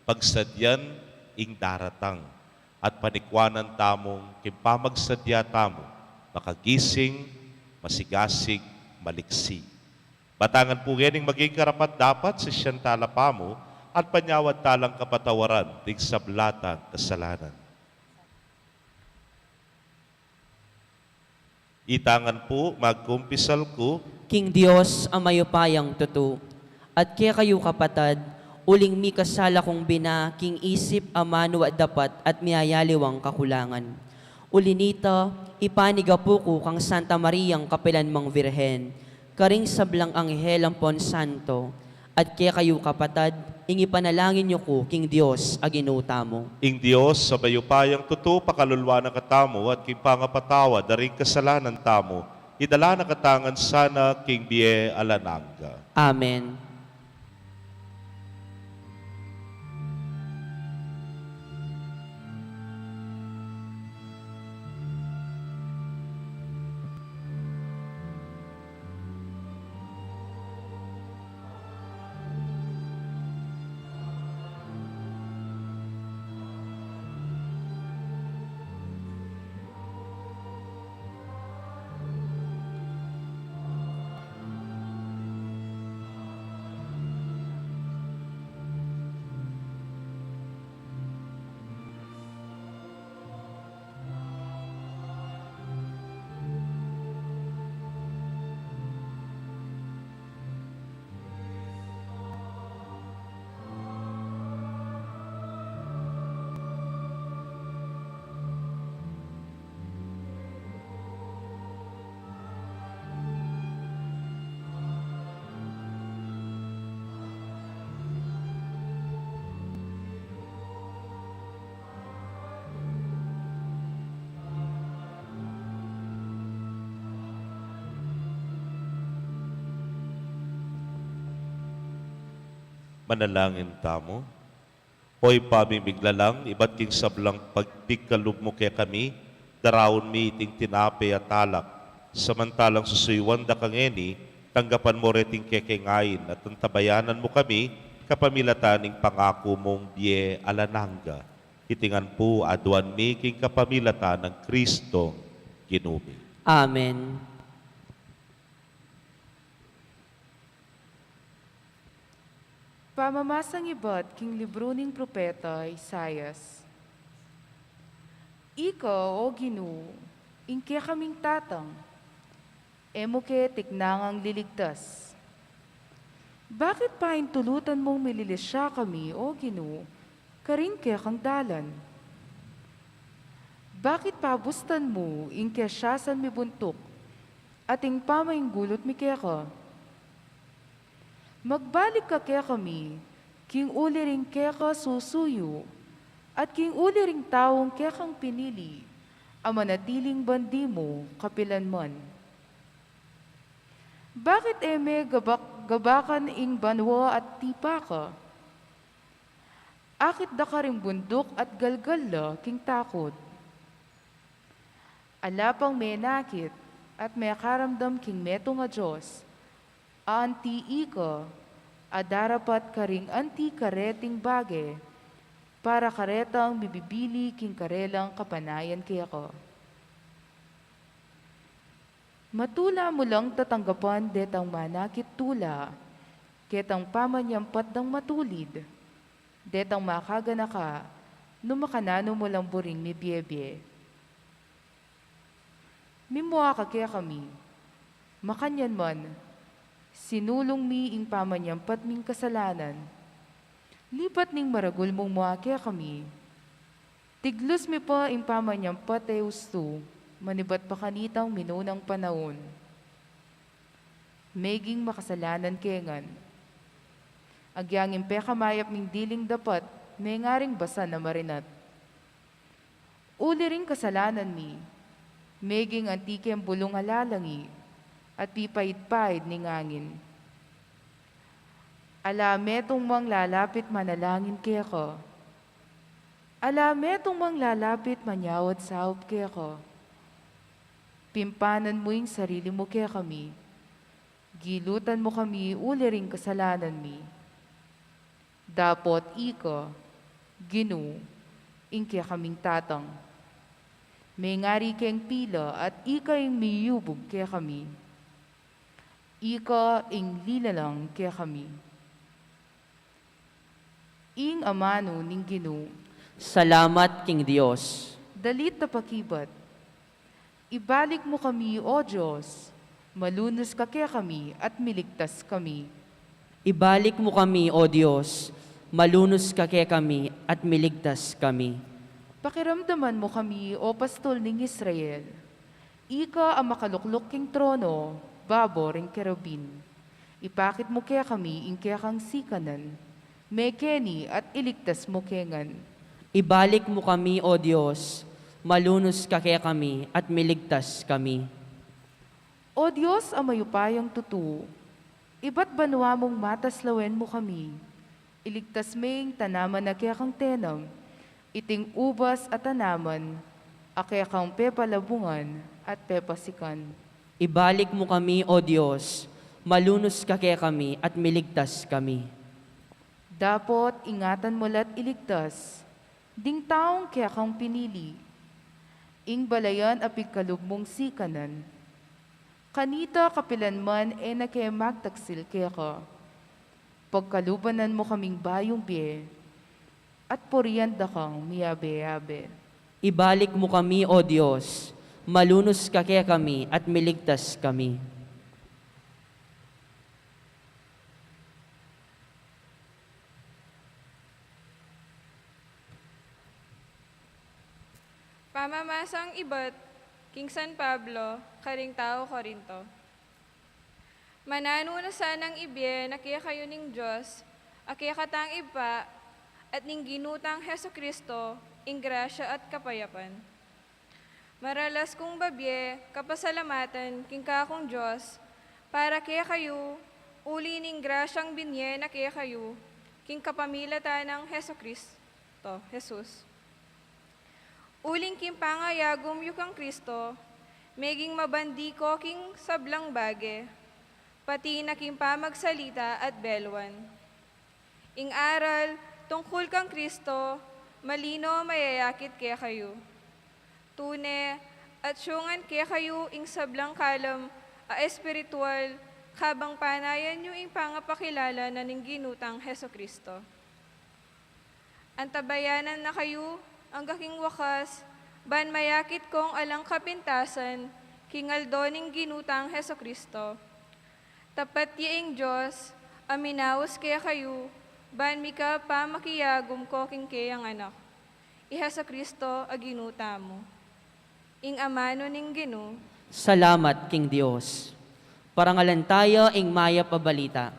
pagsadyan ing daratang, at panikuanan tamung king pamagsadya tamu makagising, masigasig, maliksi. Batangan pu ngening maging karapat-dapat, sisian tala pamu, at panyawad talang kapatawaran ding sabla tang kasalanan. Ita ngan pu, magkumpisal ku king Dios a mayupayang tutu, at kekayu kapatad, uling mikasala kung bina king isip, amanu at dapat, at miyayaliwang kakulangan. Uli nita, ipanigapu ku kang Santa Mariang kapilan mang Virgen, karing sablang anghel ampon santo, at kekayu kapatad, ing ipanalangin yu ku king Dios a Ginu tamu. Ing Dios a mayupayang tutu pakalulwan na katamu at king pangapatawad da ring kasalanan tamu, idala na kata ngan sana king bie alang angga. Amen. Manalangin tamu. O Ibpa ming miglalang, ibat king sablang pagpigkalub mu kekami, daraun mi iting tinape at alak, samantalang susuyuan da kang ngeni, tanggapan mu reting kekeng ain, at antabayanan mu kami, kapamilatan ning pangaku mung bie alang angga. Iti ngan pu aduan mi king kapamilatan nang Kristong Ginu mi. Amen. Pamamasang ibat king libru ning propeta Isaias. Ika, O Ginu, ing kekaming tatang, e mu ke tiknang liligtas. Bakit paintulutan mung mililisya kami, O Ginu, karing kekang dalan? Bakit pabustan mu ing kesiasan mi buntuk, at ing pamainggulut mi keka? Magbalik ka kekami, king uli ring keka susuyu, at king uli ring taung kekang pinili, a manatiling bandi mu kapilanman. Bakit e me gabak-, gabakan ing banua at tipa ka? Akit da karing bunduk at galgal la king takut. Ala pang menakit at mekaramdam king metung a dios, a anti ika, a darapat karing anti kareting bage, para karetang mibibili king karelang kapanayan keka. Matula mu lang tatanggapan detang manakit tula, ketang pamanyampat dang matulid, detang makaganaka, nu makananu mu lang buring mibiebie. Mimua ka kekami, makanyan man, sinulung mi ing pamanyampat ming kasalanan. Lipat ning maragul mung mua kekami, tiglus mi pa ing pamanyampat e ustu, manibat pa kanitang minunang panaun. Meging makasalanan ke ngan. Agyang ing pekamayap ming diling dapat, mengaring basan a marinat. Uli ring kasalanan mi, meging anti keng bulung a lalangi, at pipaid-paid ning angin. Ala metung mang lalapit manalangin keka. Ala metung mang lalapit manyawad saup keka. Pimpanan mu ing sarili mu kekami. Gilutan mu kami uli ring kasalanan mi. Dapot ika, Ginu, ing kekaming tatang. Mengari keng pila at ika ing miyubug kekami. Ika ing lilalang kekami. Ing amanu ning Ginu. Salamat king Dios. Dalit a pakibat. Ibalik mu kami, O Dios, malunus ka kekami at miligtas kami. Ibalik mu kami, O Dios, malunus ka kekami at miligtas kami. Pakiramdaman mu kami, O Pastul ning Israel. Ika a makalukluk king trono, babo ring kerubin. Ipakit mu kekami ing kekang sikanan, mekeni at iligtas mu ke ngan. Ibalik mu kami, O Dios, malunus ka kekami at miligtas kami. O Dios a mayupayang tutu, ibat banua mung matas lawen mu kami, iligtas me ing tanaman a kekang tenam, iting ubas a tanaman a kekang pepalabungan at pepasikan. Ibalik mu kami, O Dios, malunus ka kekami at miligtas kami. Dapot ingatan mu la't iligtas ding taung kekang pinili, ing balayan a pigkalub mung sikanan. Kanita kapilan man e na ke magtaksil keka. Pagkalubanan mu kaming bayung bie, at purian da kang miyabe-yabe. Ibalik mu kami, O Dios, malunus ka kekami at miligtas kami. Pamamasang ibat king San Pablo karing tau Corinto. Mananu na sanang ibie na kekayu ning Dios a kekatang Ibpa at ning Ginu tang Jesucristo ing grasya at kapayapan. Maralas kung babie kapasalamatan king kakung Dios para kekayu, uli ning grasyang binie na kekayu king kapamilatan nang Jesucristo, Jesus. Uling king pangayagum yu kang Kristo, meging mabandi ko king sablang bage, pati na king pamagsalita at beluan. Ing aral tungkul kang Kristo, malino mayayakit kekayu. Tune, atsu ngan kekayu ing sablang kalam a espiritual, kabang panayan yu ing pangapakilala na ning Ginu tang Jesucristo. Antabayanan na kayu angga king wakas, ban mayakit kong alang kapintasan king aldo ning Ginu tang Jesucristo. Tapat ya ing Dios a minaus kekayu, ban mika pamakiyagum ko king keyang Anak, i Jesucristo a Ginu tamu. Ing amanu ning Ginu. Salamat king Dios. Parangalan taya ing mayap a balita.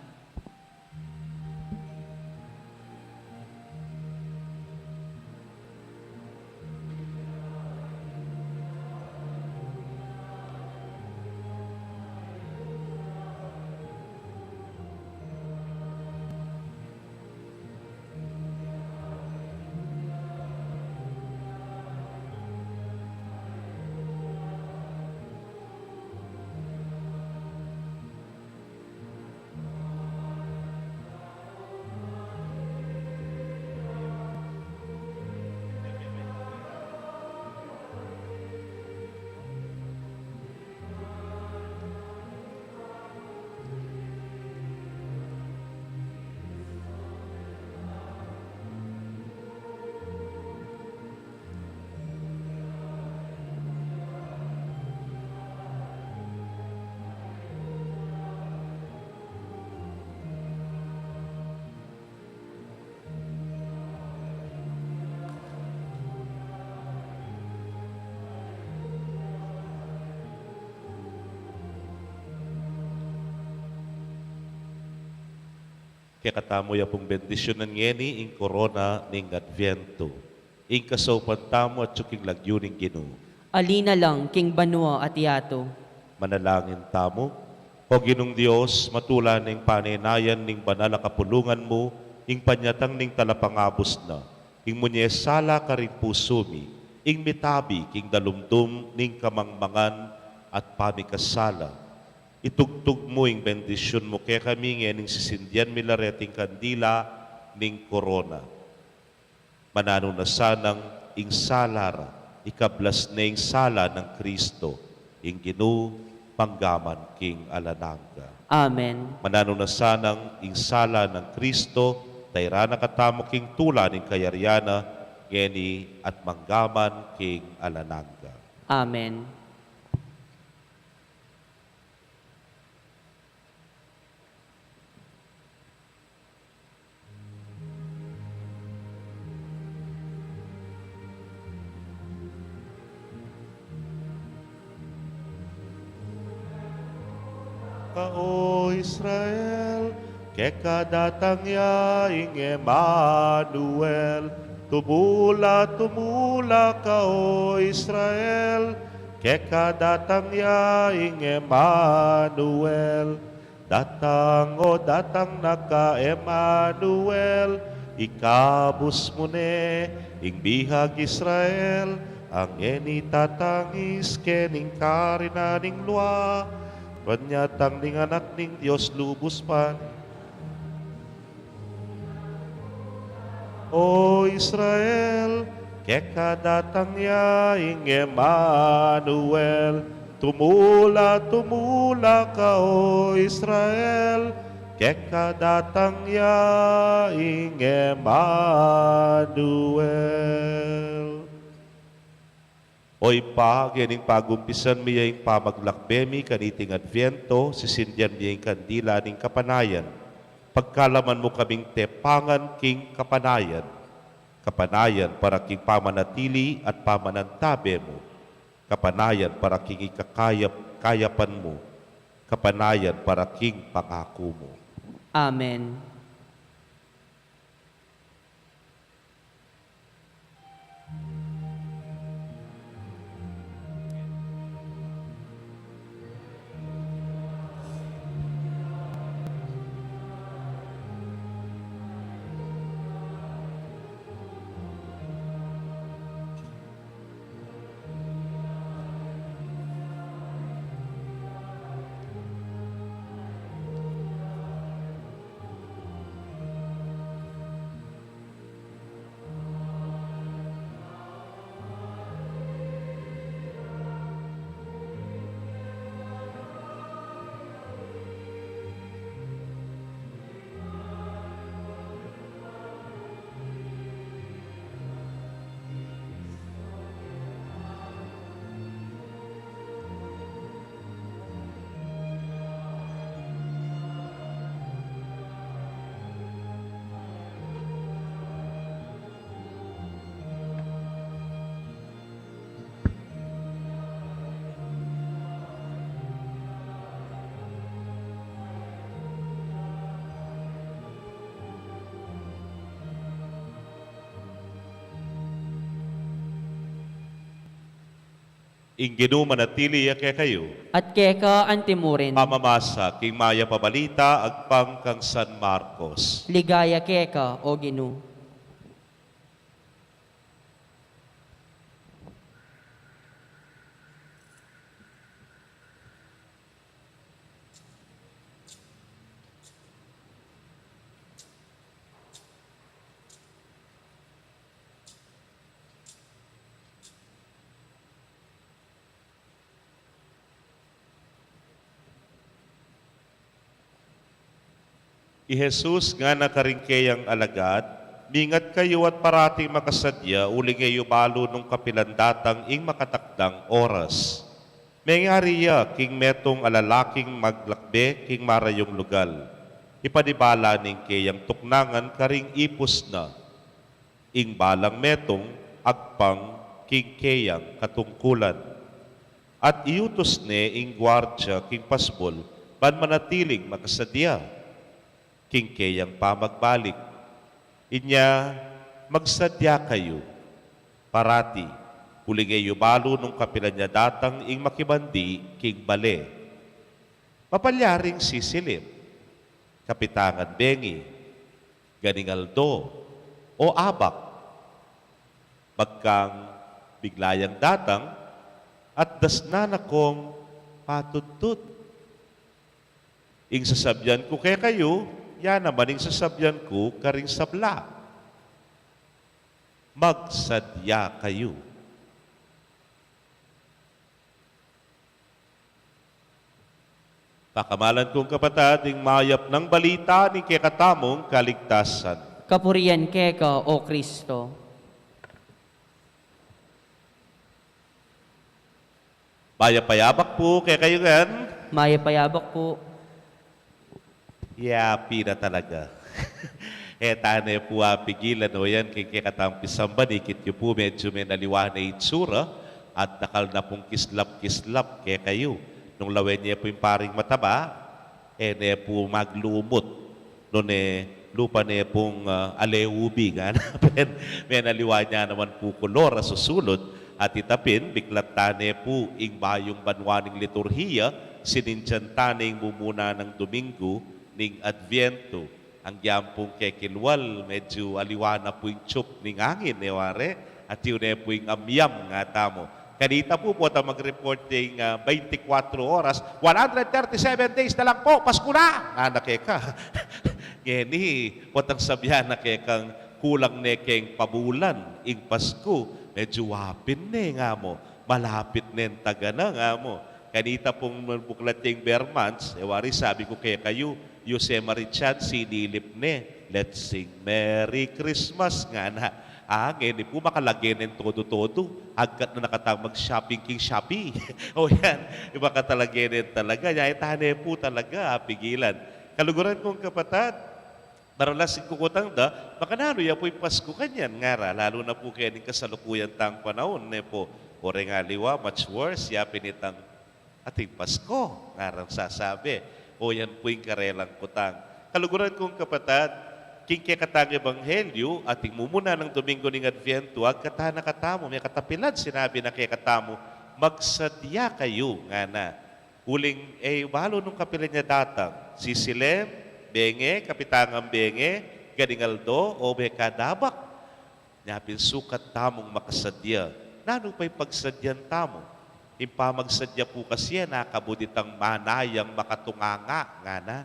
Kekatamu ya pung bendisyunan ngeni ing korona ning Adviento. Ing kasaupan tamu atyu king lagyu ning Ginu. Ali na lang king banua at yatu. Manalangin tamu. O Ginung Dios, matula ning panaynayan ning banal a kapulungan mu, ing panyatang ning talapangabus na, ing munye sala karing pusu mi, ing mitabi king dalumdum ning kamangmangan at pamikasala. Itugtug mu ing bendisyun mu kekami ngening sisindian mi la reting kandila ning korona. Mananu na sanang ing sala ra, ikablas ne ing sala nang Kristo, ing Ginu, mangga man king alang angga. Amen. Mananu na sanang ing sala nang Kristo, Tairan na katamu king tula ning kayarian na, ngeni at manggaman king alang angga. Amen. Ka, O Israel, keka datang ya ing Emmanuel. Tumula, tumula ka, O Israel, keka datang ya ing Emmanuel. Datang, o datang na ka, Emmanuel, ikabus mu ne ing bihag Israel, a ngeni tatangis kening karinan ning lua, panyatang ning Anak ning Dios lubus pa. O Israel, keka datang ya ing Emmanuel. Tumula, tumula ka, O Israel, keka datang ya ing Emmanuel. O Ibpa, ngening pagumpisan mi ya ing pamaglakbe mi kaniting Adviento, sisindian mi ya ing kandila ning kapanayan. Pagkalaman mu kaming tepangan king kapanayan, kapanayan para king pamanatili at pamanantabe mu, kapanayan para king ikakayap-kayapan mu, kapanayan para king pangaku mu. Amen. Ing Ginu manatili ya kekayu. At keka antimurin. Pamamasa king mayap a balita agpang kang San Marcos. Ligaya keka, O Ginu. I Jesus ngana karing keyang alagad, "Mingat kayu at parating makasadya, uling e yu balu nung kapilan datang ing makatakdang oras." Mengari ya king metung a lalaking maglakbe king marayung lugal. Ipanibala ning keyang tuknangan karing ipus na. Ing balang metung agpang king keyang katungkulan. At iutus ne ing guardia king pasbul ban manatiling makasadya king keyang pamagbalik. Inya, "Magsadya kayu parati, uling e yu balu nung kapilan ya datang ing makibandi king bale." Mapalyaring sisilip, kapitangan bengi, ganing aldo, o abak, bagkang bigla yang datang at dasnan na kong patudtud. Ing sasabian ku kekayu, ya naman ing sasabian ku karing sabla: Magsadya kayu. Pakamalan kung kapatad, ing mayap nang balita ning kekatamung kaligtasan. Kapurian keka, O Kristo. Mayap a yabak pu kekayu ngan. Mayap a yabak pu. Ya, pina talaga. E tane pu apigilan o yan, king kekatang pisamban, ikit yu pu, medyu menaliwa ne itsura, at dakal na pung kislap-kislap kekayu. Nung lawen ye pu ing paring mataba, e ne pu maglumut. Nune lupa ne pung, ah, aleubi, ngana pin, menaliwa ne naman pu kolor a susulud, at ita pin, biklat tane pu ing bayung banua ning liturhiya, sinindian tane ing mumuna nang Domingo ning Adviento. Agyang pung kekilwal, medyu aliwa na pu ing tsup ning angin, e ware, at yu ne pu ing amyam, ngatamu. Kanita pu, potang mag-report deng, ah, twenty-four oras, one hundred thirty-seven days na lang po, Pasko na! Ngana keka. Ngeni, potang sabyan na kekang kulang ne keng pabulan ing Pasko, medyu wapin ne, ngamu. Malapit neng tagana, ngamu. Kanita pung buklat yeng Ber Months, e wari sabi ku kekayu, Jose Marichan, sinilip ne, "Let's sing Merry Christmas," ngana. A, ngeni pu makalage neng todo-todo, agkat na nakatang mag-shopping king Shopee. O yan, makatalage neng talaga, ya, e tane pu talaga apigilan. Kaluguran kung kapatad, maralas ing kukutang da, makananu ya pu ing Pasko kanyan, ngara, lalu na pu keng kasalukuyan tang panaun, ne pu. O reng aliwa, much worse, ya pin itang ating Pasko, ngarang sasabi. O yan pu ing karelang kutang. Kaluguran kung kapatad, king kekatang ebanghelyu, ating mumuna nang Domingo ning Adviento, agkatan na katamu, mekatapilan, sinabi na kekatamu, "Magsadya kayu," ngana. Uling e yu balu nung kapilan ya datang, sisilim, bengi, kapitangan bengi, ganing aldo, o beka dabak. Nya pin sukat tamung makasadya. Nanu pa ing pagsadyan tamu? Ing pamagsadya pu kasi e nakabud itang manayang makatunganga, ngana.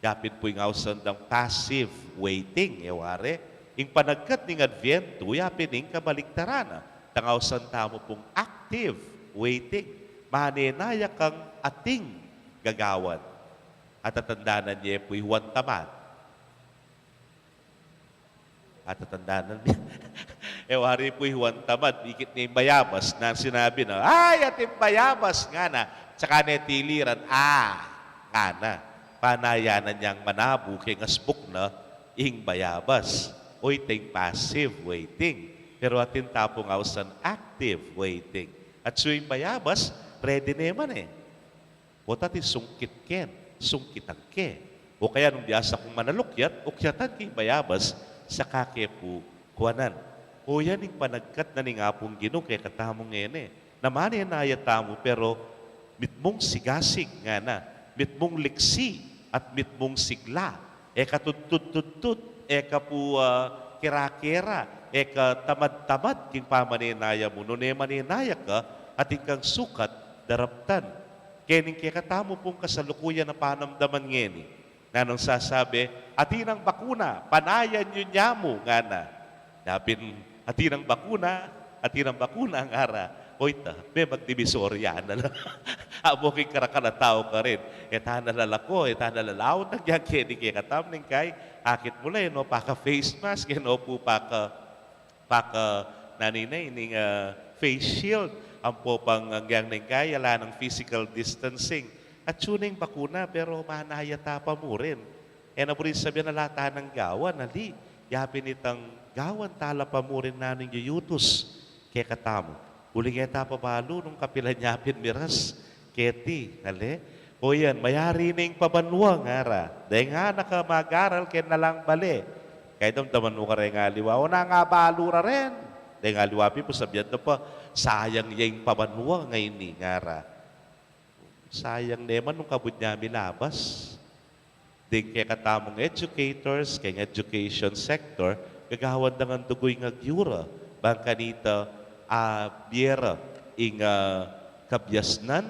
Ya pin pu ing ausan dang passive waiting, e ware. Ing panagkat ning Adviento, ya pin ing kabaliktaran na. Tang ausan tamu pung active waiting. Manenaya kang ating gagawan. Atatandanan ye pu i Juan Tamad. Atatandanan ye. E wari pu i Juan Tamad, ikit ne ing bayabas, nanu sinabi na, "Ay, ating bayabas," ngana. Saka ne tiliran, "A," ngana. Panayanan yang manabu keng asbuk na ing bayabas. O ita ing passive waiting. Pero atin ta pung ausan active waiting. At su ing bayabas, ready ne man e. Pota atin sungkit ken, sungkitan ke. O kaya nung biasa kung manalukyat, ukyatan ke ing bayabas, saka ke pu kuanan. O yan ing panagkat na ning Apung Ginu kekatamu ngeni. Na manenaya tamu, pero mitmung sigasig, ngana, mitmung liksi, at mitmung sigla. E ka tudtud-tudtud, e ka pu, ah, kera-kera, e ka tamad-tamad king pamanenaya mu. Nune manenaya ka, atin kang sukat daraptan. Kening kekatamu pung kasalukuyan a panamdaman ngeni. Nanung sasabi, "Atin nang bakuna, panayan yu ne mu," ngana. Nya pin, "Atin nang bakuna, atin nang bakuna," ngara. O ita, me magdivisoria na la. Amo king karakal a tau karin. E ta na la lako, e ta na la laut, agyang keni kekatamu ning kai, akit mu la, e no paka face mask, e no pu paka paka, nanu ne, ining, ah, face shield, ampo pang agyang neng kai, ala nang physical distancing. Atyu neng bakuna, pero manaya ta pa murin. E na buring sabian ala ta nang gawan, ali. Ya pin itang gawan ta la pa murin nanung yuyutus kekatamu. Uling e ta pa balu nung kapilan ya pin miras keti, ale? O yan, mayari ne ing pabanua, ngara. Deng anak a mag-aral keng alang bale. Kaya damdaman mu kareng aliwa, o nung abalu ra ren. Deng aliwa pin pu sabian da pa, "Sayang ya ing pabanua ngeni," ngara. Sayang ne man nung kabud nia milabas. Deng kekatamung educators, keng education sector, gagawan da ngan dugu ing agyu ra, bang kanita, ah, bie ra ing, ah, kabiasnan,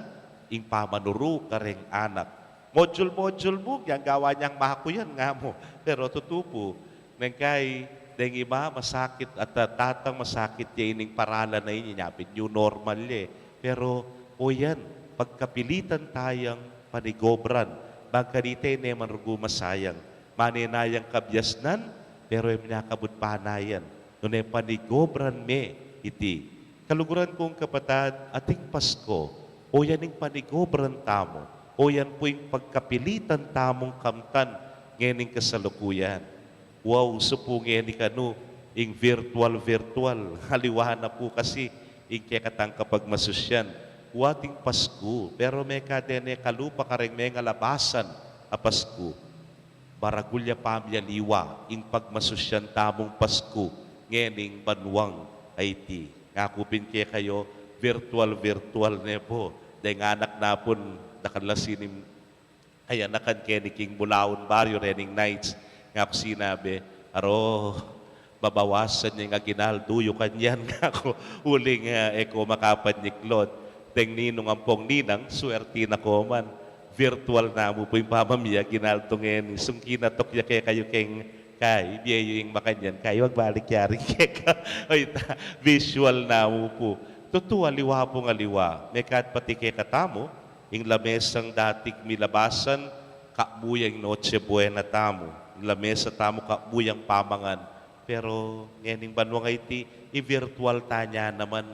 ing pamanuru kareng anak. Module-module mu, yang gawa niang makuyan nga mu. Pero tutu pu, neng kai, deng ima masakit, at, ah, tatang masakit ya ining paralan a ini, nya pin new normal ya e. Pero, o yan, pagkapilitan tayang panigobran, bang kanita e ne man rugu masayang. Manenayang kabiasnan, Pero e mu na kabud panayan, nune panigobran me iti. Kaluguran kung kapatad, ating Pasko, o yan ing panigobran tamu, o yan pu ing pagkapilitan tamung kamtan ngening kasalukuyan. Wow, usu pu ngeni kanu ing virtual, virtual. Aliwa na pu kasi ing kekatang kapagmasusyan. Wa ating Pasko, pero mekad e ne kalupa kareng mengalabasan a Pasko. Maragul ya pamialiwa ing pagmasusyan tamung Pasko ngening banuang a iti. Ngaku pin kekayu, virtual, virtual ne pu. Deng anak na pun, dakal la sining kayanakan keni king Bulaon Barrio rening Knights. Ngaku sinabi, "Aro, babawasan ya ing aguinaldo yu kanyan," ngaku, "uling, ah, e ko makapanyiklod." Deng ninung ampong ninang, swerte na ko man. Virtual na mu pu ing pamamie aguinaldo ngeni. Sung kinatuk ya kekayu keng kai, bie yu ing makanyan, kai, magbalik ya rin keka. Ay, ta, visual na mu pu. Tutu, aliwa pung aliwa. Mekad pati kekatamu, ing lamesang dating milabasan, kamu yang Noche Buena tamu. Ing lamesa tamu, kamu yang pamangan. Pero ngening banuang a iti, i-virtual ta ne naman.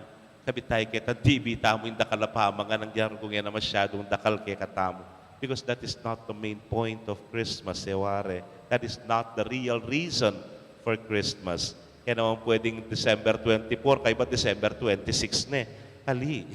Kabit tayu ketang T V tamu, ing dakal a pamangan, nung gyaran ku ngeni masyadung dakal kekatamu. Because that is not the main point of Christmas, e ware. That is not the real reason for Christmas. Kaya naman pwedeng December twenty-four, kaybat December twenty-six ne. Ali.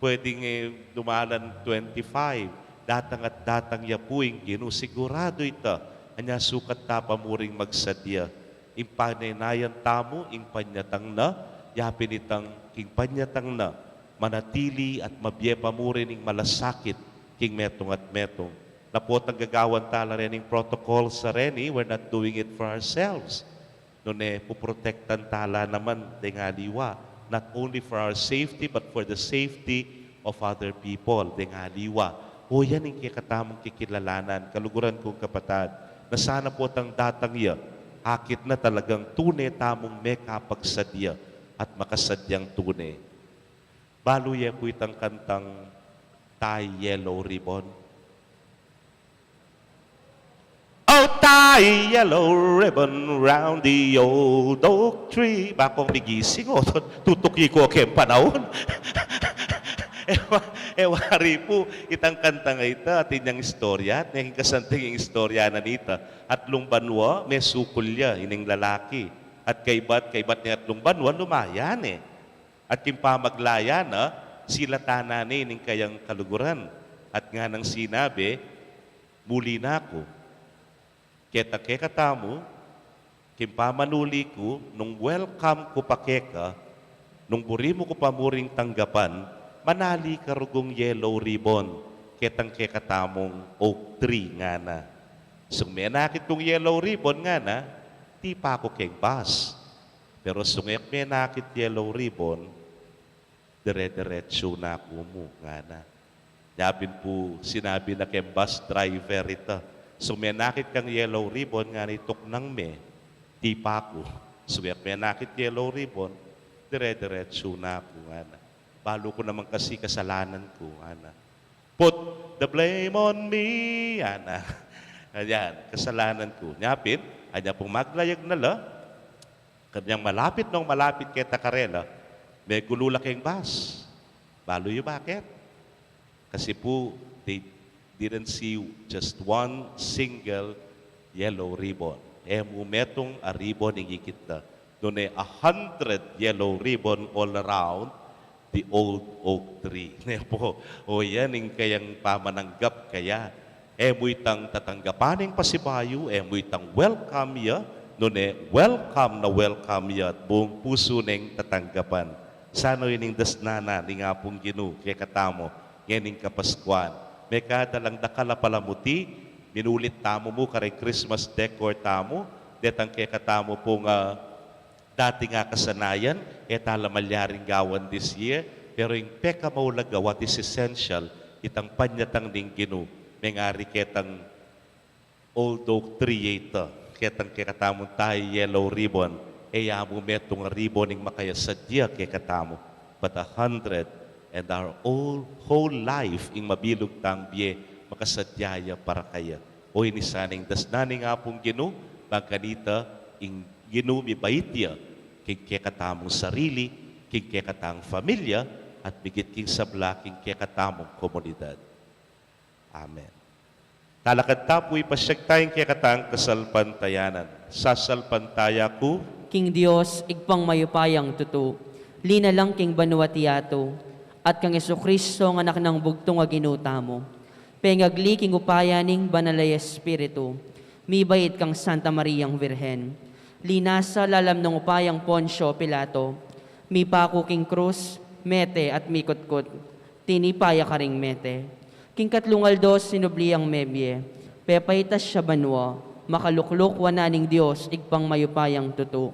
Pwedeng, eh, dumalan twenty-five. Datang at datang ya pu ing Ginu, sigurado ita. Anya sukat ta pa mu ring magsadya. Ing panaynayan tamu, ing panyatang na, yapin itang king panyatang na, manatili at mabie pa mu rin ing malasakit king metung at metung. Lapot ing gagawan tala rening protocol sa reni, we're not doing it for ourselves. Nune, puprotektan tala naman deng aliwa, not only for our safety, but for the safety of other people, deng aliwa. O yan ing kekatamung kikilalanan, kaluguran kung kapatad, na sana potang datang ya, akit na talagang tune tamung mekapagsadya at makasadyang tune. Balu ye pu itang kantang Tie Yellow Ribbon? Oh, tie yellow ribbon round the old oak tree. Bakong migising, o, tutuki ku keng panaun. E wa-, e wari pu, itang kantang a ita, atin yang istorya, at neng kasanting ing istorya na nita. Atlung banua, mesukul ya ining lalaki. At kaybat, kaybat ning atlung banua, lumaya ne. At king pamaglaya na, silatan na ne ning kayang kaluguran. At nganang sinabi, "Muli na ku. Keta kekatamu, king pamanuli ku, nung welcome ku pa keka, nung buri mu ku pa muring tanggapan, manali ka rugung yellow ribbon, ketang kekatamung oak tree," ngana. Sung menakit kung yellow ribbon, ngana, tipa ku keng bus. Pero sung e ku menakit yellow ribbon, dire-diretsu na ku mu, ngana. Yapin pu sinabi na keng bus driver ita, "Sung menakit kang yellow ribbon, ngana, ituknang me, tipa ku. Sung e ku menakit yellow ribbon, dire-diretsu na ku," ngana. "Balu ku naman kasi kasalanan ku," ngana. "Put the blame on me," ngana. Ayan, "Kasalanan ku." Yapin, anya pung maglayag na la, kanyang malapit nung malapit keta karela, megulu la keng bus. Balu yu bakit? Kasi pu, they didn't see just one single yellow ribbon. E mu metung a ribbon ing ikit da. Nune a hundred yellow ribbon all around the old oak tree. Ne pu, o yan ing kayang pamananggap kaya. E mu itang tatanggapan ing pasibayu, e mu itang welcome ya, nune welcome na welcome ya, at buung pusu neng tatanggapan. Sana ini ing dasnan na ning Apung Ginu kekatamu ngening Kapaskuan. Mekad alang dakal a palamuti, minulit tamu mu kareng Christmas decor tamu, detang kekatamu pung, ah, dating a kasanayan, e tala malyaring gawan this year, pero ing pekamaulaga, what is essential, itang panyatang ning Ginu, mengari ketang old oak tree ya ita, ketang kekatamung tie yellow ribbon, e ya mu metung a ribbon ing makayasadya kekatamu, but a hundred, and our whole, whole life ing mabilug tang bie makasadya ya para kaya. O ini sana ing dasnan ning Apung Ginu, bang kanita, Ing Ginu mibait ya king kekatamung sarili, king kekatang familia, at migit king sabla king kekatamung komunidad. Amen. Talakad ta pu, ipasyag taya ing kekatang kasalpantayanan. Sasalpantaya ku king Dios, Ibpang mayupayang tutu, linalang king banua't yatu, at kang Jesucristo, a Anak nang bugtung a Ginu tamu, pengagli king upaya ning Banal a Espiritu, mibait kang Santa Mariang Virgen, linasa lalam ning upayang Poncio Pilato, mipaku king krus, mete at mikutkut, tinipa ya karing mete. King katlung aldo sinubli yang mebie, pepaitas ya banua, makalukluk wanan ning Dios Ibpang mayupayang tutu.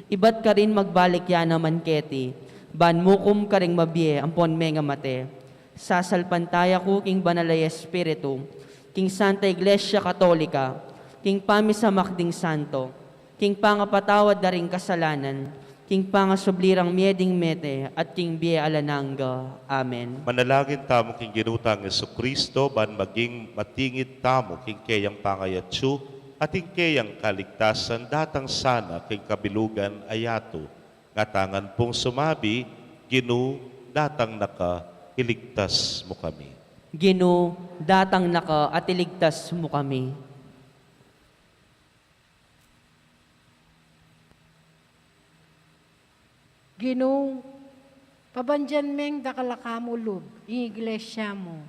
Ibat karin magbalik ya naman keti, ban mukum karing mabie ampon mengamate. Sasalpantaya ku king Banal a Espiritu, king Santa Iglesia Katolika, king pamisamak ding santo, king pangapatawad da ring kasalanan, king pangasubli rang mie ding mete, at king bie alang angga. Amen. Manalangin tamu king Ginu tang Jesucristo, ban maging matingid tamu king keyang pangayatsu, at ing keyang kaligtasan datang sana king kabilugan a yatu. Ngatangan pung sumabi, Ginu, datang na ka, iligtas mu kami. Ginu, datang na ka at iligtas mu kami. Ginu, pabandian meng dakal a kamulub ing iglesia mu,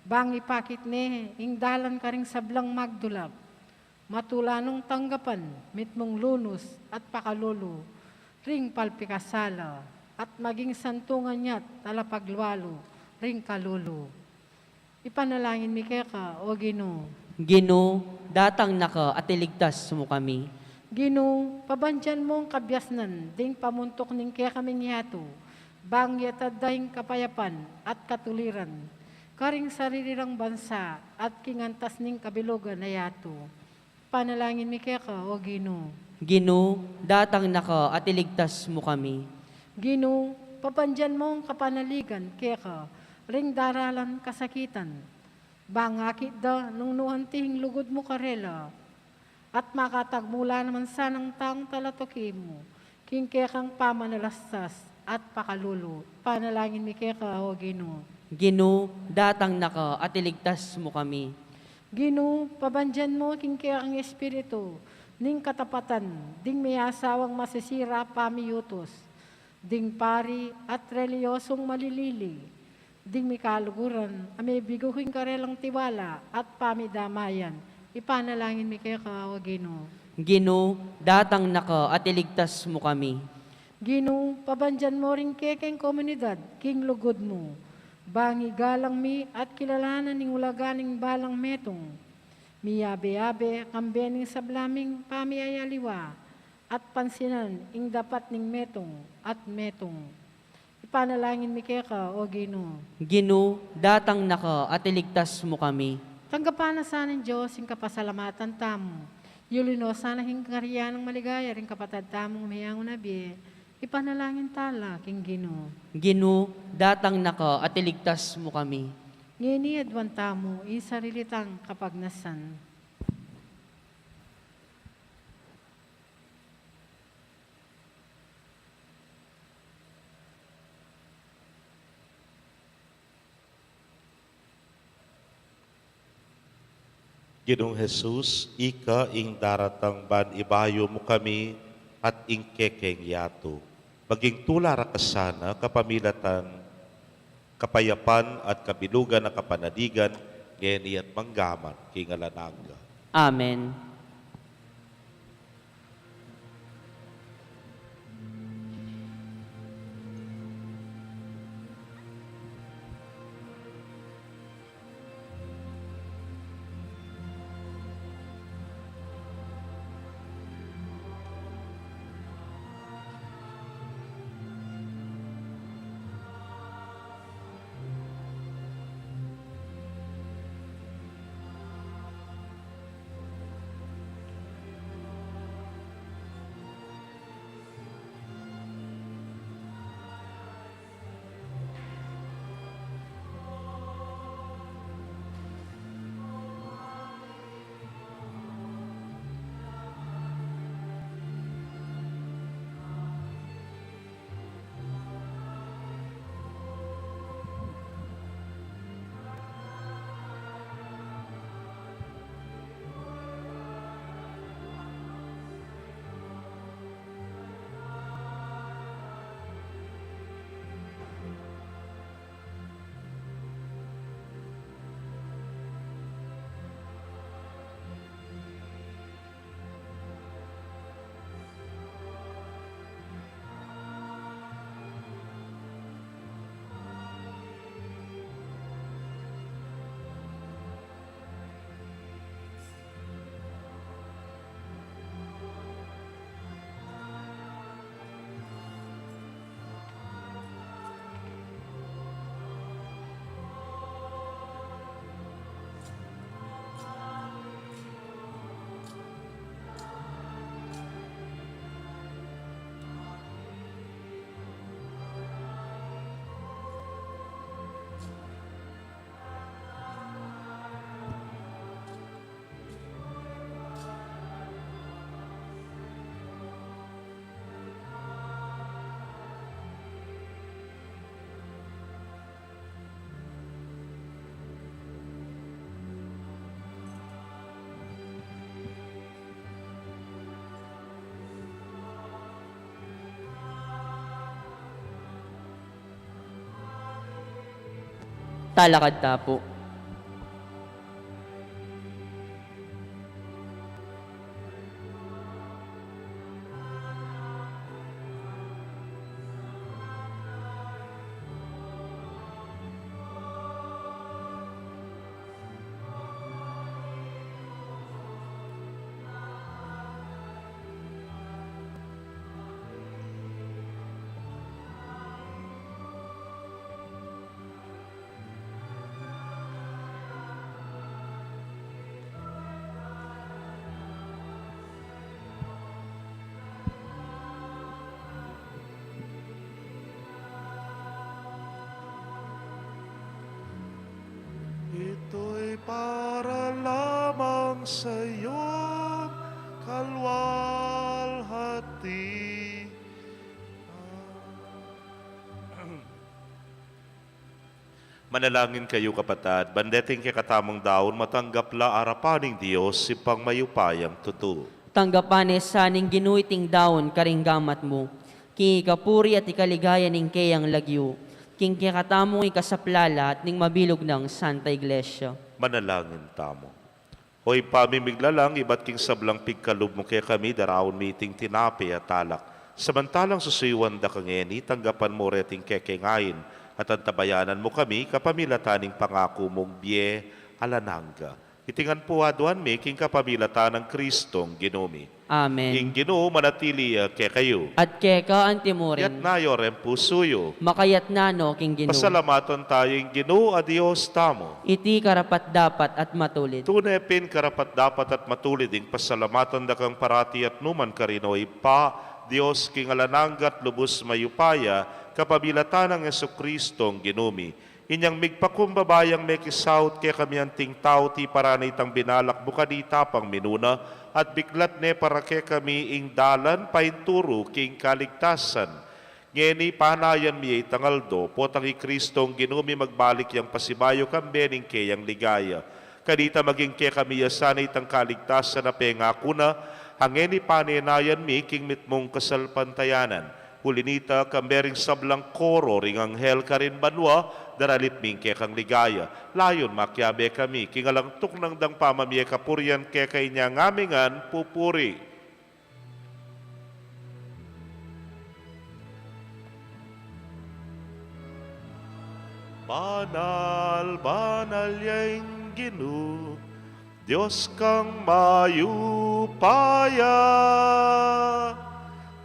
bang ipakit ne ing dalan karing sablang magdulap, matula nong tanggapan mitmung lunus at pakalulu ring palpikasala, at maging santungan ya't talapaglualu ring kalulu. Ipanalangin mi keka, O Ginu. Ginu, datang na ka at iligtas mu kami. Ginu, pabandian mung kabiasnan ding pamuntuk ning kekaming yatu, bang iatad da ing kapayapan at katuliran karing sarili rang bansa at king antas ning kabilugan a yatu. Panalangin mi keka, O Ginu. Ginu, datang na ka at iligtas mu kami. Ginu, pabandian mung kapanaligan keka ring daralan kasakitan, bang akit da nung nu anti ing lugud mu karela, at makatagmula naman sanang taung talatuki mu king kekang pamanalastas at pakalulu. Panalangin mi keka, O Ginu. Ginu, datang na ka at iligtas mu kami. Ginu, pabandian mu king kekang espiritu ning katapatan ding meyasawang masisira pamiyutus, ding pari at reliyosung malilili, ding mikaluguran a mebigu king karelang tiwala at pamidamayan. Ipanalangin mi keka, O Ginu. Ginu, datang na ka at iligtas mu kami. Ginu, pabandian mu ring kekeng komunidad king lugud mu, bang igalang mi at kilalanan ing ulaga ning balang metung, miyabe-abe kambe ning sabla ming pamiyayaliwa, at pansinan ing dapat ning metung at metung. Ipanalangin mi keka, O Ginu. Ginu, datang na ka at iligtas mu kami. Tanggapan na sa ning Dios ing kapasalamatan tamu. Yuli no sana ing kayarian nang maligaya ring kapatad tamung meyangu na bie. Ipanalangin tala king Ginu. Ginu, datang na ka at iligtas mu kami. Ngeni aduan tamu ing sarili tang kapagnasan. Ginung Jesus, ika ing daratang ban ibayu mu kami at ing kekeng yatu. Maging tula ra ka sana kapamilatan kapayapan at kabilugan a kapanaligan, ngeni at manggaman king alang angga. Amen. Talakad ta pu. Ito'y para lamang sa iyong kaluwalhati. Manalangin kayu, kapatad, ban deting kekatamung daun matanggap la arapan ning Dios, Ibpang mayupayang tutu. Tanggapan ne sa ning Ginu iting daun karing gamat mu, king ikapuri at ikaligaya ning keyang lagyu, king kekatamung ikasaplala at ning mabilug nang Santa Iglesia. Manalangin tamu. O Ibpa mi miglalang, ibat king sablang pigkalub mu kekami, daraun mi iting tinape at alak. Samantalang susuyuan da ka ngeni, tanggapan mu reting kekeng ain, at antabayanan mu kami kapamilatan ning pangaku mung bie alang angga. Iti ngan pu aduan mi king kapamilatan nang Kristong Ginu mi. Amen. Ing Ginu manatili ya kekayu. At keka antimurin. Itas yu reng pusu yu. Makaitas no king Ginu. Pasalamatan tamu ing Ginu a Dios tamu. Iti karapat-dapat at matulid. Tune pin karapat-dapat at matulid ing pasalamatan da kang parati at nukarin man, O Ibpa, Dios king alang angga at lubus mayupaya, kapamilatan nang Jesukristong Ginu mi. Inyang migpakumbaba yang mekisaut kekami anting tau, tiparan ne itang binalak mu kanita pang minuna, at biklat ne para kekami ing dalan painturu king kaligtasan. Ngeni panayan mi ya itang aldo, potang i Kristong Ginu mi magbalik yang pasibayu kambe ning keyang ligaya. Kanita maging kekami ya sana itang kaligtasan a pengaku na, a ngeni panenayan mi king mitmung kasalpantayanan. Uli nita, kambe ring sablang koro ring anghel karin banua, daralit mi ing kekang ligaya. Layun makiabe kami king alang tuknang dang pamamie kapurian keka, inya ngan mi ngan pupuri. Banal, banal ya ing Ginu, Dios kang mayupaya.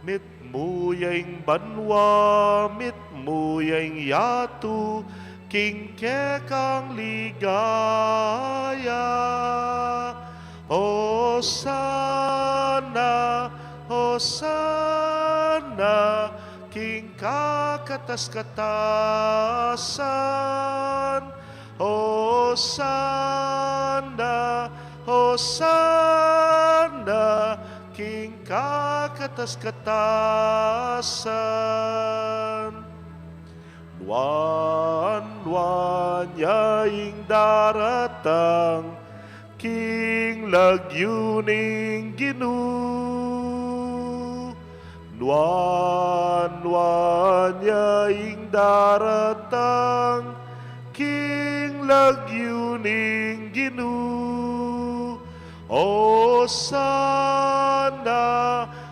Mitmu ya ing banua, mitmu ya ing yatu, king kekang ligaya. Hosana, Hosana, king kakatas-katasan. Hosana, Hosana, king kakatas-katasan. Nuan-nuan ya ing daratang king lagyu ning Ginu. Nuan-nuan ya ing daratang king lagyu ning Ginu. Hosana,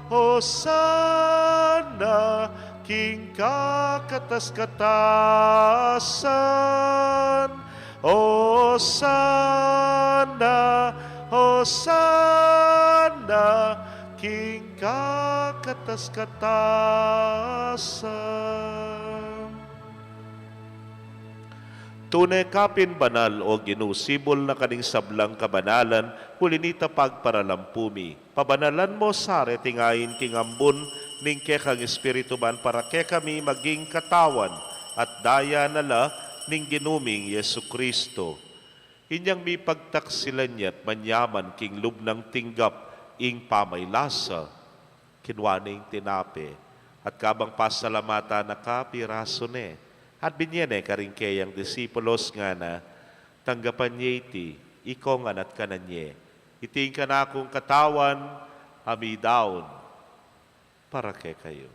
Hosana, king kakatas-katasan. Hosana, Hosana, king kakatas-katasan. Tune ka pin banal, O Ginu, sibul na ka ning sablang kabanalan, uli nita pagparalampu mi. Pabanalan mo sa reting ain king ambun ning kekang Espiritu, ban para kekami maging katawan at daya na la ning Ginu ming Jesucristo. Inyang mipagtaksilan ya't manyaman king lub nang tinggap ing pamaylasa, kinua ne ing tinape, at kabang pasalamatan na ka, pirasu ne, at binye ne karing keyang disipulos, ngana: Tanggapan ye iti, ikongan at kanan ye. Iti ing kanakung katawan a midaun para kekayu.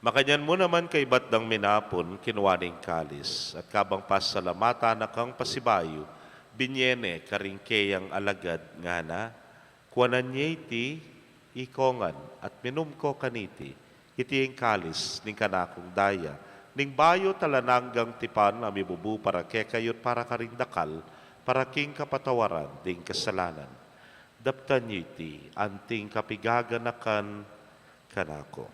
Makanyan mu naman kaybat dang minapun, kinua ne ing kalis, at kabang pasalamatan na kang pasibayu, binye ne karing keyang alagad, ngana: Kuanan ye iti, ikongan, at minum ko kaniti. Iti ing kalis ning kanakung daya, ning bayu't alang anggang tipan, a mibubu para kekayu't para karing dakal, para king kapatawaran ding kasalanan. Daptan yu iti anting kapigaganakan kanaku.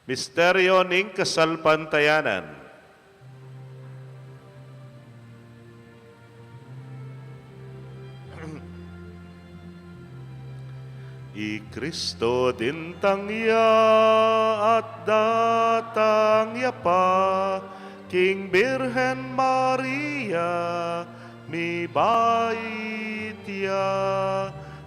Misteryo ning kasalpantayanan. I Kristo dintang ya at datang ya pa king Birhen Maria, mibait ya.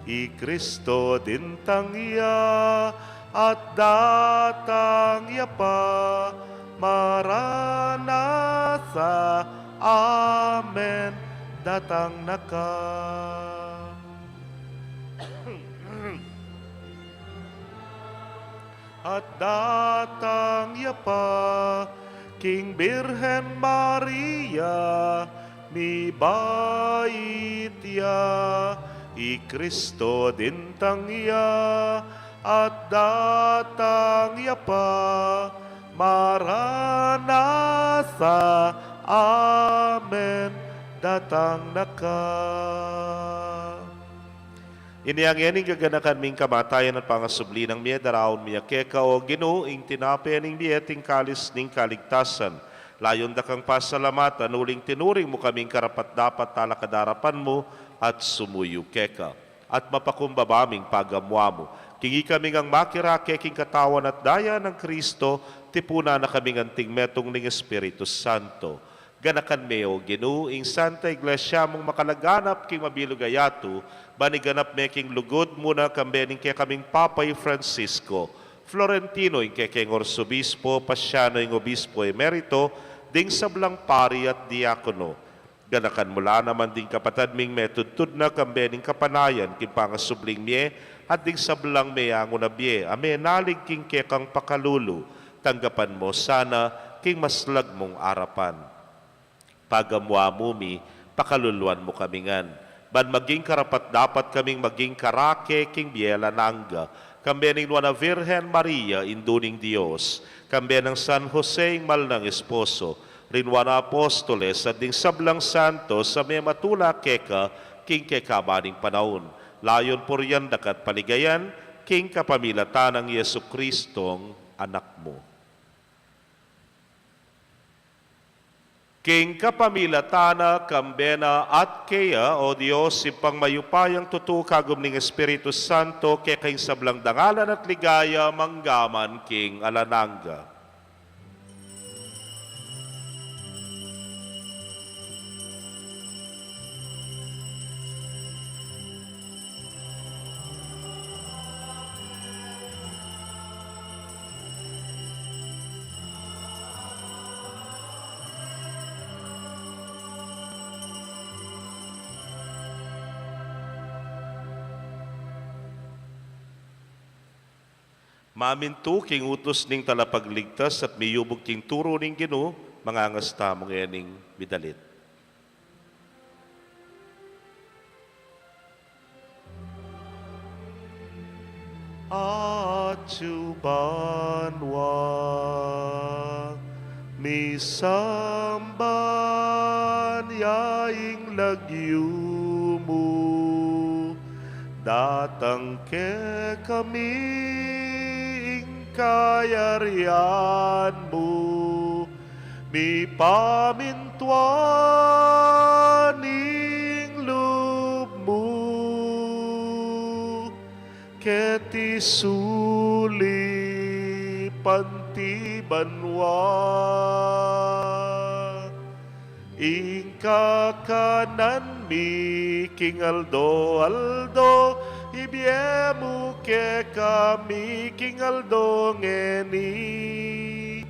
I Kristo dintang ya at datang ya pa. Maranatha, amen, datang na ka. At datang ya pa king Birhen Maria, mibait ya. I Kristo dintang ya at datang ya pa. Maranatha, amen, datang na ka. Ini ngeni ing gaganakan ming kamatayan at pangasubli nang mie, daraun mi ya keka, o Ginu, ing tinape ning bie at ing kalis ning kaligtasan. Layun da kang pasalamatan, uling tinuring mu kaming karapat-dapat talakad arapan mu at sumuyu keka. At mapakumbaba ming pagamuamu king ikami ngang makirake king katawan at daya nang Kristo, tipunan na kaming anting metung ning Espiritu Santo. Ganakan me, o Ginu, ing Santa Iglesia mung makalaganap king mabilug a yatu, ban iganap me king lugud mu na kambe ning kekaming Papa i Francisco, Florentino ing kekeng Arsobispo, Pasiano ing Obispo Emerito, ding sablang pari at diakono. Ganakan mu la naman ding kapatad ming metudtud na kambe ning kapanayan king pangasubling mie, at ding sablang meangu na bie a menalig king kekang pakalulu. Tanggapan mu sana king maslag mung arapan. Pagamuamu mi, pakaluluan mu kami ngan, ban maging karapat-dapat kaming maging karake king bie alang angga, kambe ning Nuan a Virgen Maria, Indu ning Dios, kambe nang San Jose, ing mal nang esposo, ring Nuan a Apostoles, at ding sablang santos a mematula keka king kekaban ning panaun. Layun purian da ka at paligayan king kapamilatan nang Jesucristong Anak mu. King kapamilatan na, kambe na, at keya, o Dios, Ibpang mayupayang tutu, kagum ning Espiritu Santo, keka ing sablang dangalan at ligaya, mangga man king alang angga. Mamintu king utus ning Talapagligtas at miyubug king turu ning Ginu, mangangas tamu ngening midalit. Atyu banua, misamban ya ing lagyu mu, datang kekami ing kayarian mu, mipamintuan ing lub keti sulip anti banua. Ing kakanan mi king aldo-aldo, ibie mu kekami king aldo ngeni.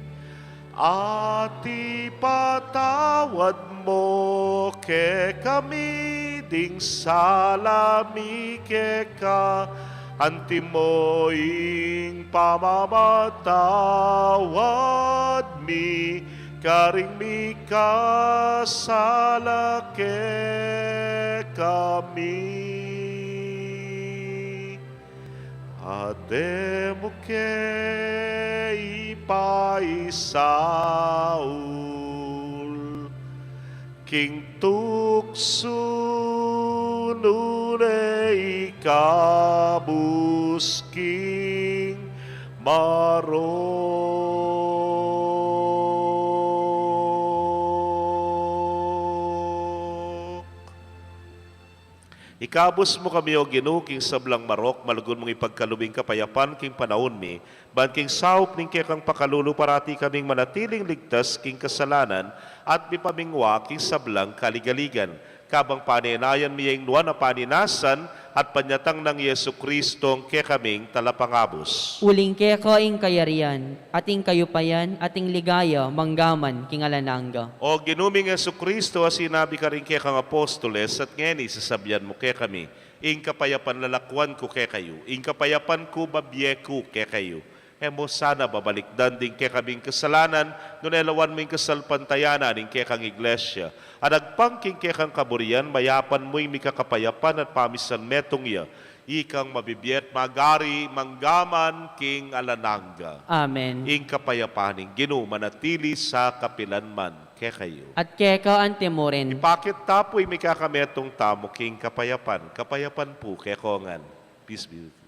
At ipatawad mu kekami ding sala mi keka, anti mu ing pamamatawad mi karing mikasala kekami. At e mu ke ipaisaul king tuksu, nune ikabus king marok. Ikabus mu kami, O Ginu, king sablang marok, malugud mung ipagkalub ing kapayapan king panaun mi, ban king saup ning kekang pakalulu parati kaming manatiling ligtas king kasalanan at mipamingwa king sablang kaligaligan. Kabang panenayan mi ing nuan a paninasan at panyatang nang Jesucristong kekaming Talapangabus. Uling keka ing kayarian, at ing kayupayan, at ing ligaya, manggaman king alang angga. O Ginu ming Jesucristo, a sinabi karing kekang apostoles, at ngeni sasabian mu kekami, ing kapayapan lalakwan ku kekayu, ing kapayapan ku babie ku kekayu. E mu sana babalikdan ding kekaming kasalanan, nune lawan mu ing kasalpantayanan ning kekang Iglesia. At agpang king kekang kaburian, mayapan mu ing mikakapayapan at pamisan metung ya, ikang mabibie at mag-ari manggaman king alang angga. Amen. Ing kapayapan ning Ginu manatili sa kapilan man kekayu. At keka antimurin. Ipakit ta pu ing mikakametung tamu king kapayapan. Kapayapan pu kekongan. Peace be with you.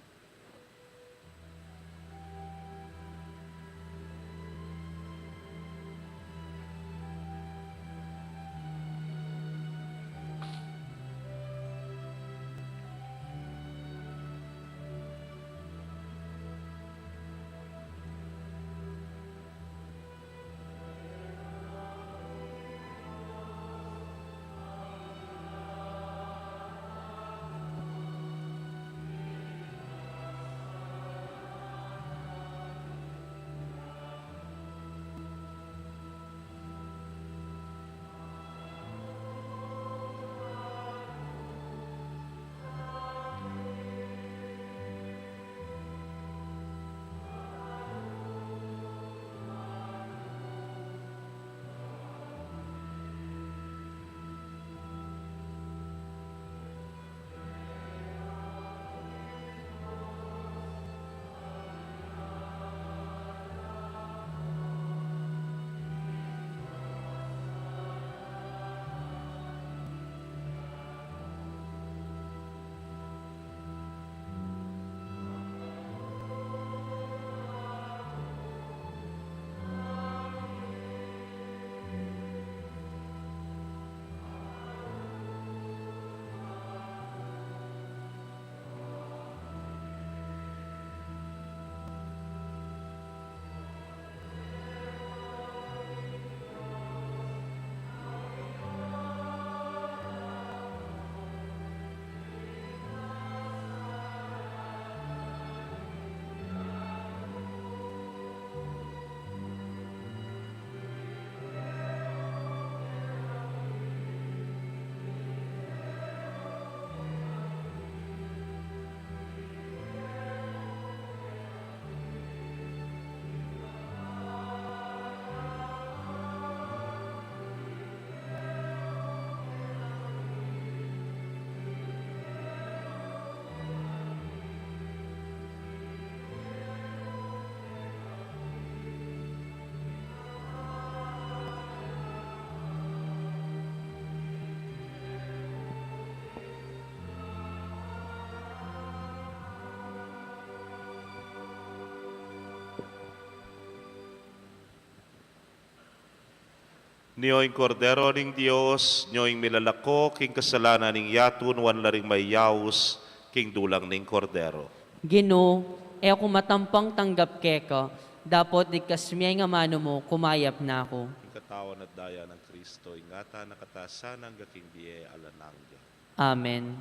Nyo ing Kordero ning Dios, nyo ing milalako king kasalanan ning yatu, nuan la ring mayaus king dulang ning Kordero. Ginu, e ku matampang tanggap keka, dapot ligtas me ing amanu mu, kumayap na ku. Ing katawan at daya nang Kristo, ingatan na katasan angga king bie alang angga. Amen.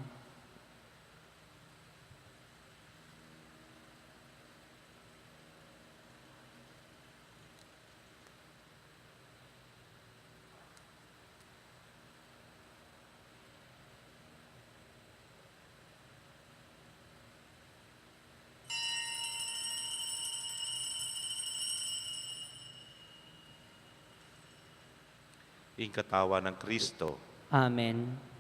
Ing katawan nang Kristo. Amen.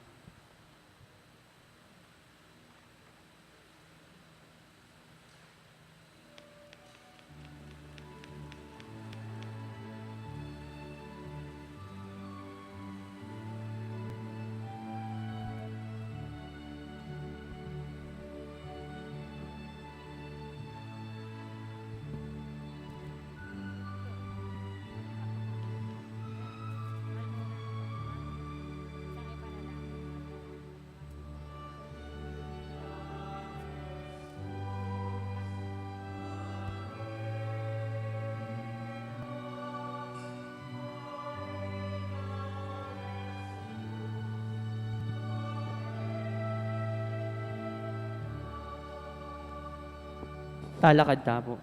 Talakad ta pu.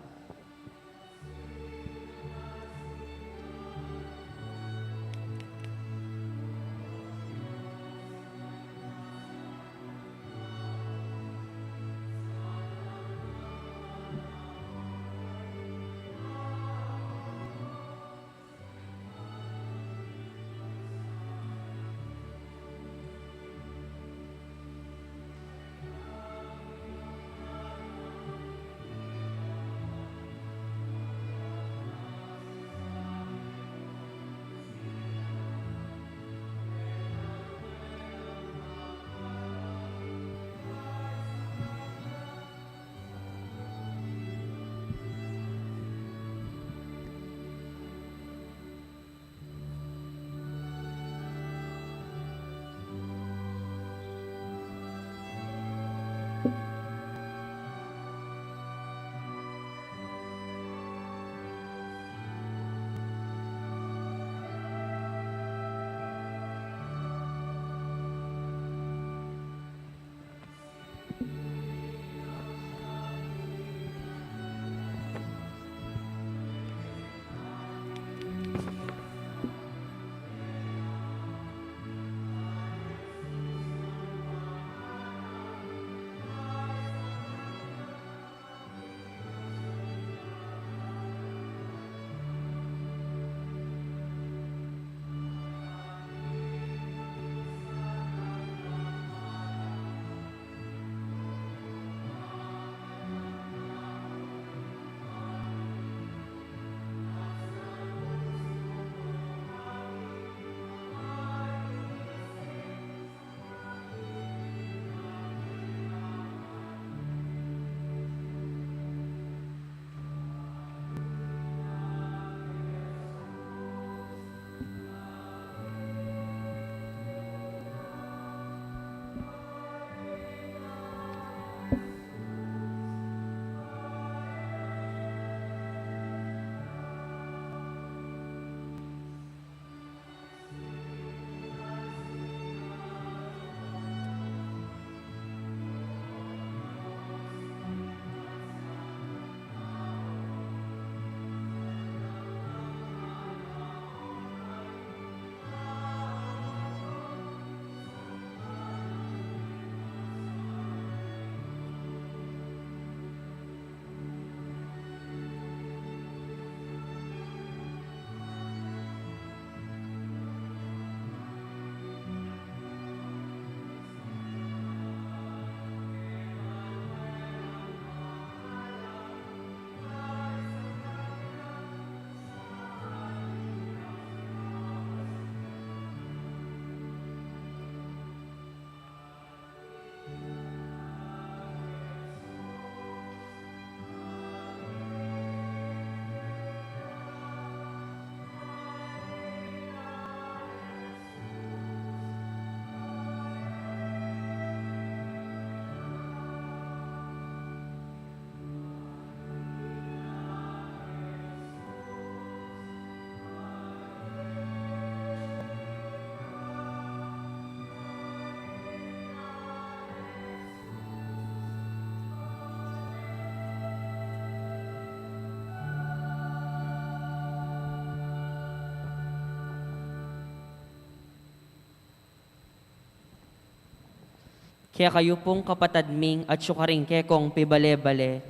Kekayu pung kapatad ming atsu karing kekong pibale-bale,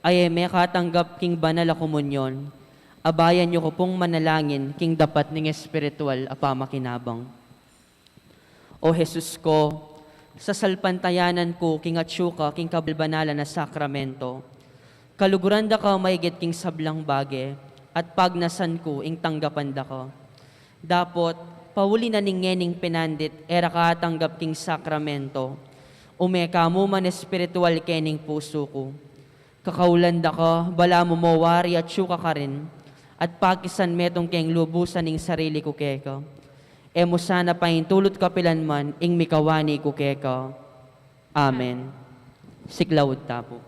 a e mekatanggap king banal a komunyon, abayan yu ku pung manalangin king dapat ning espiritual a pamakinabang. O Jesus ko, sasalpantayanan ku king atsu ka king kabanal-banalan a sakramento. Kaluguran da ka maigit king sablang bage, at pagnasan ku ing tanggapan da ka. Dapot, pauli na ning ngening pinandit e ra ka atanggap king sakramento, ume ka mu man espiritual kening pusu ku. Kakaulan da ka, balamu mo wari atsu ka karin, at pakisan metung keng lubusan ing sarili ku keka. E mu sana paintulut kapilan man ing mikawani ku keka. Amen. Siklaud ta pu.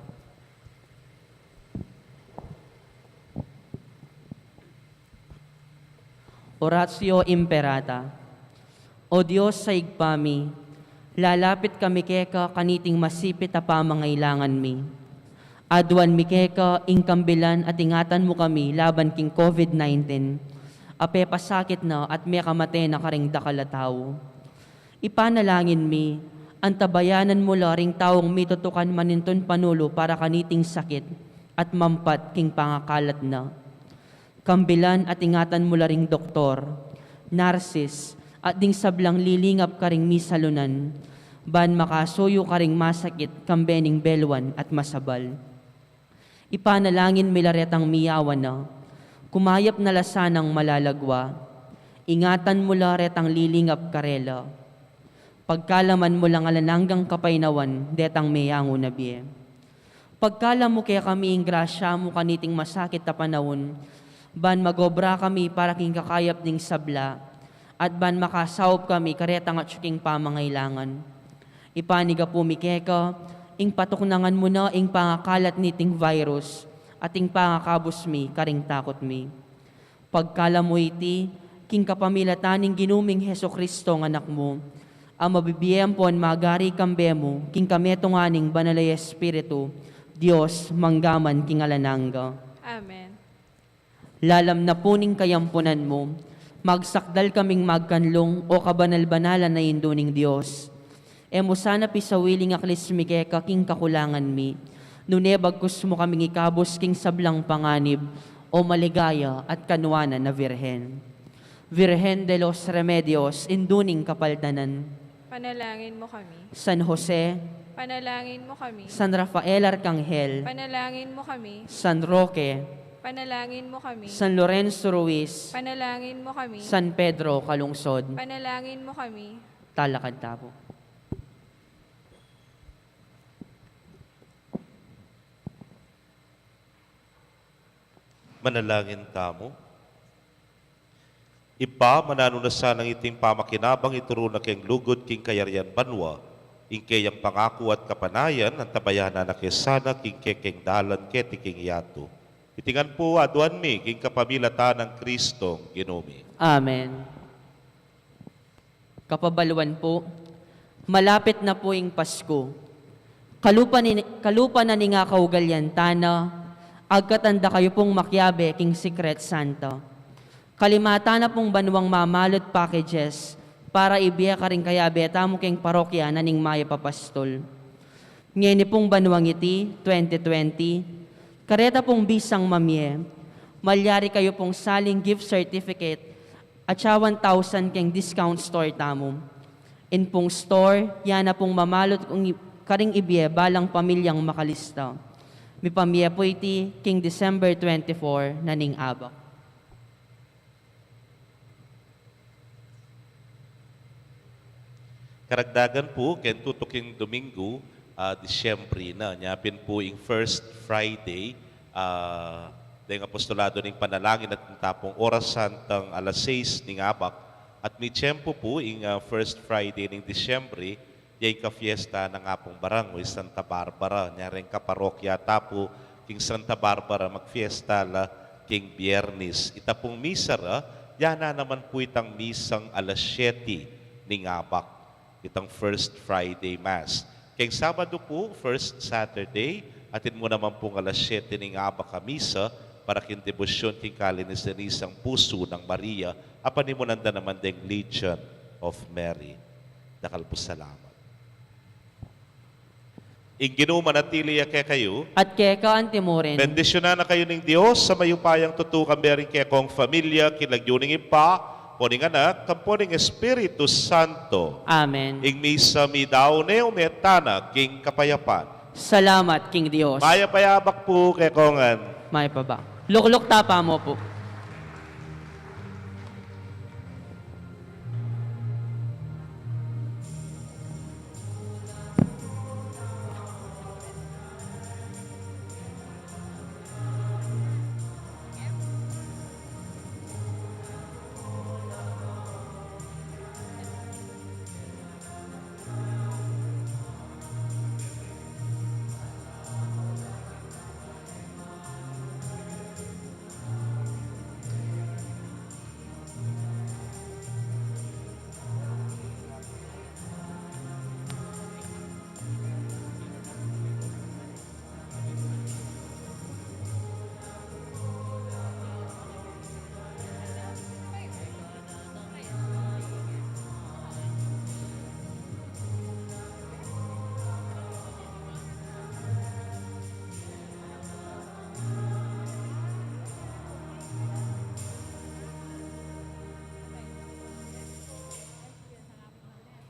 Oratio Imperata. O Dios a Ibpa mi, lalapit kami keka kaniting masipit a pamangailangan mi. Aduan mi keka ing kambilan at ingatan mu kami laban king COVID nineteen, a pepasakit na at mekamate na karing dakal a tau. Ipanalangin mi, antabayanan mu la ring taung mitutukan manintun panulu para kaniting sakit at mampat king pangakalat na. Kambilan at ingatan mu la ring doktor, narsis, at ding sablang lilingap karing misalunan, ban makasuyu karing masakit kambe ning beluan at masabal. Ipanalangin mi la retang miyawan na, kumayap na la sanang malalagwa. Ingatan mu la retang lilingap karela. Pagkalaman mu lang alang anggang kapaynawan detang meyangu na bie. Pagkalam mu kekami ing grasya mu kaniting masakit a panaun, ban magobra kami para king kakayap ning sabla, at ban makasaup kami karetang atsu king pamangailangan. Ipanigapu mi keka, ing patuknangan mu na ing pangakalat niting virus, at ing pangakabus mi karing takut mi. Pagkalam mu iti, king kapamilatan ning Ginu ming Jesucristo a Anak mu, a mabibie ampon magari kambe mu, king kametungan ning Banal a Espiritu, Dios, mangga man king alang angga. Amen. Lalam na pu ning kayampunan mu, magsakdal kaming magkanlung, o kabanal-banalan a Indu ning Dios. E mu sana pisawiling aklis mi keka king kakulangan mi, nune bagkus mu kaming ikabus king sablang panganib, o maligaya at kanuanan a Virgen. Virgen de los Remedios, Indu ning Kapaldanan. Panalangin mo kami. San Jose. Panalangin mo kami. San Rafael Arcangel. Panalangin mo kami. San Roque. Panalangin mo kami. San Lorenzo Ruiz. Panalangin mo kami. San Pedro Calungsod. Panalangin mo kami. Talakad ta pu. Manalangin tamu. Ibpa, mananu na sanang iting pamakinabang ituru na keng lugud king kayarian banua, ing keyang pangaku at kapanayan, antabayanan na ke sana king kekeng dalan keti king yatu. Iti ngan pu aduan mi king kapamilatan nang Kristong Ginu mi. Amen. Kapabaluan pu, malapit na pu ing Pasku. Kalupa ni, kalupa na ning akaugalian tana, agkatan da kayu pung makiabe king Secret Santa. Kalimatan na pung banuang mamalut packages para ibie karing kayabe tamu keng parokya na ning Mayap a Pastul. Ngeni pung banuang iti, twenty twenty, kareta pung bisang mamie, malyari kayu pung saling gift certificate atsa one thousand keng discount store tamu. In pung store, yana pung mamalut kung i-, karing ibie balang pamilyang makalista. Mipamie pu iti king December twenty-four na ning abak. Karagdagan pu, keng tutuking Domingo, ah, Disyembre na, nya pin pu ing first Friday, ah, deng apostolado ning panalangin at ing tapung oras santang alas sais ning abak, at mitiyempu pu ing, ah, first Friday ning Disyembre, ya ing kafiesta nang Apung Barang o i Santa Barbara. Nya reng kaparokya ta pu king Santa Barbara, magfiesta la king Biyernes. Ita pung misa ra, yana naman pu itang misang alas siyete ning abak, itang First Friday Mass. Keng Sabadu pu, First Saturday, atin mu naman pung alas siyete ning abak a misa para king debosyon king kalinisan-nisang pusu nang Maria, a panimunan da naman deng Legion of Mary. Dakal pu salamat. Ing Ginu manatili ya kekayu. At keka antimurin. Bendisyunan na kayu ning Dios a mayupayang tutu, kambe ring kekong familia, king lagyu ning Ibpa, ampo ning Anak, ampo ning Espiritu Santo. Amen. Ing misa midaun ne, ume tana king kapayapan. Salamat king Dios. Mayap a yabak pu kekongan. Mayap a yabak. Lukluk ta pa mu pu.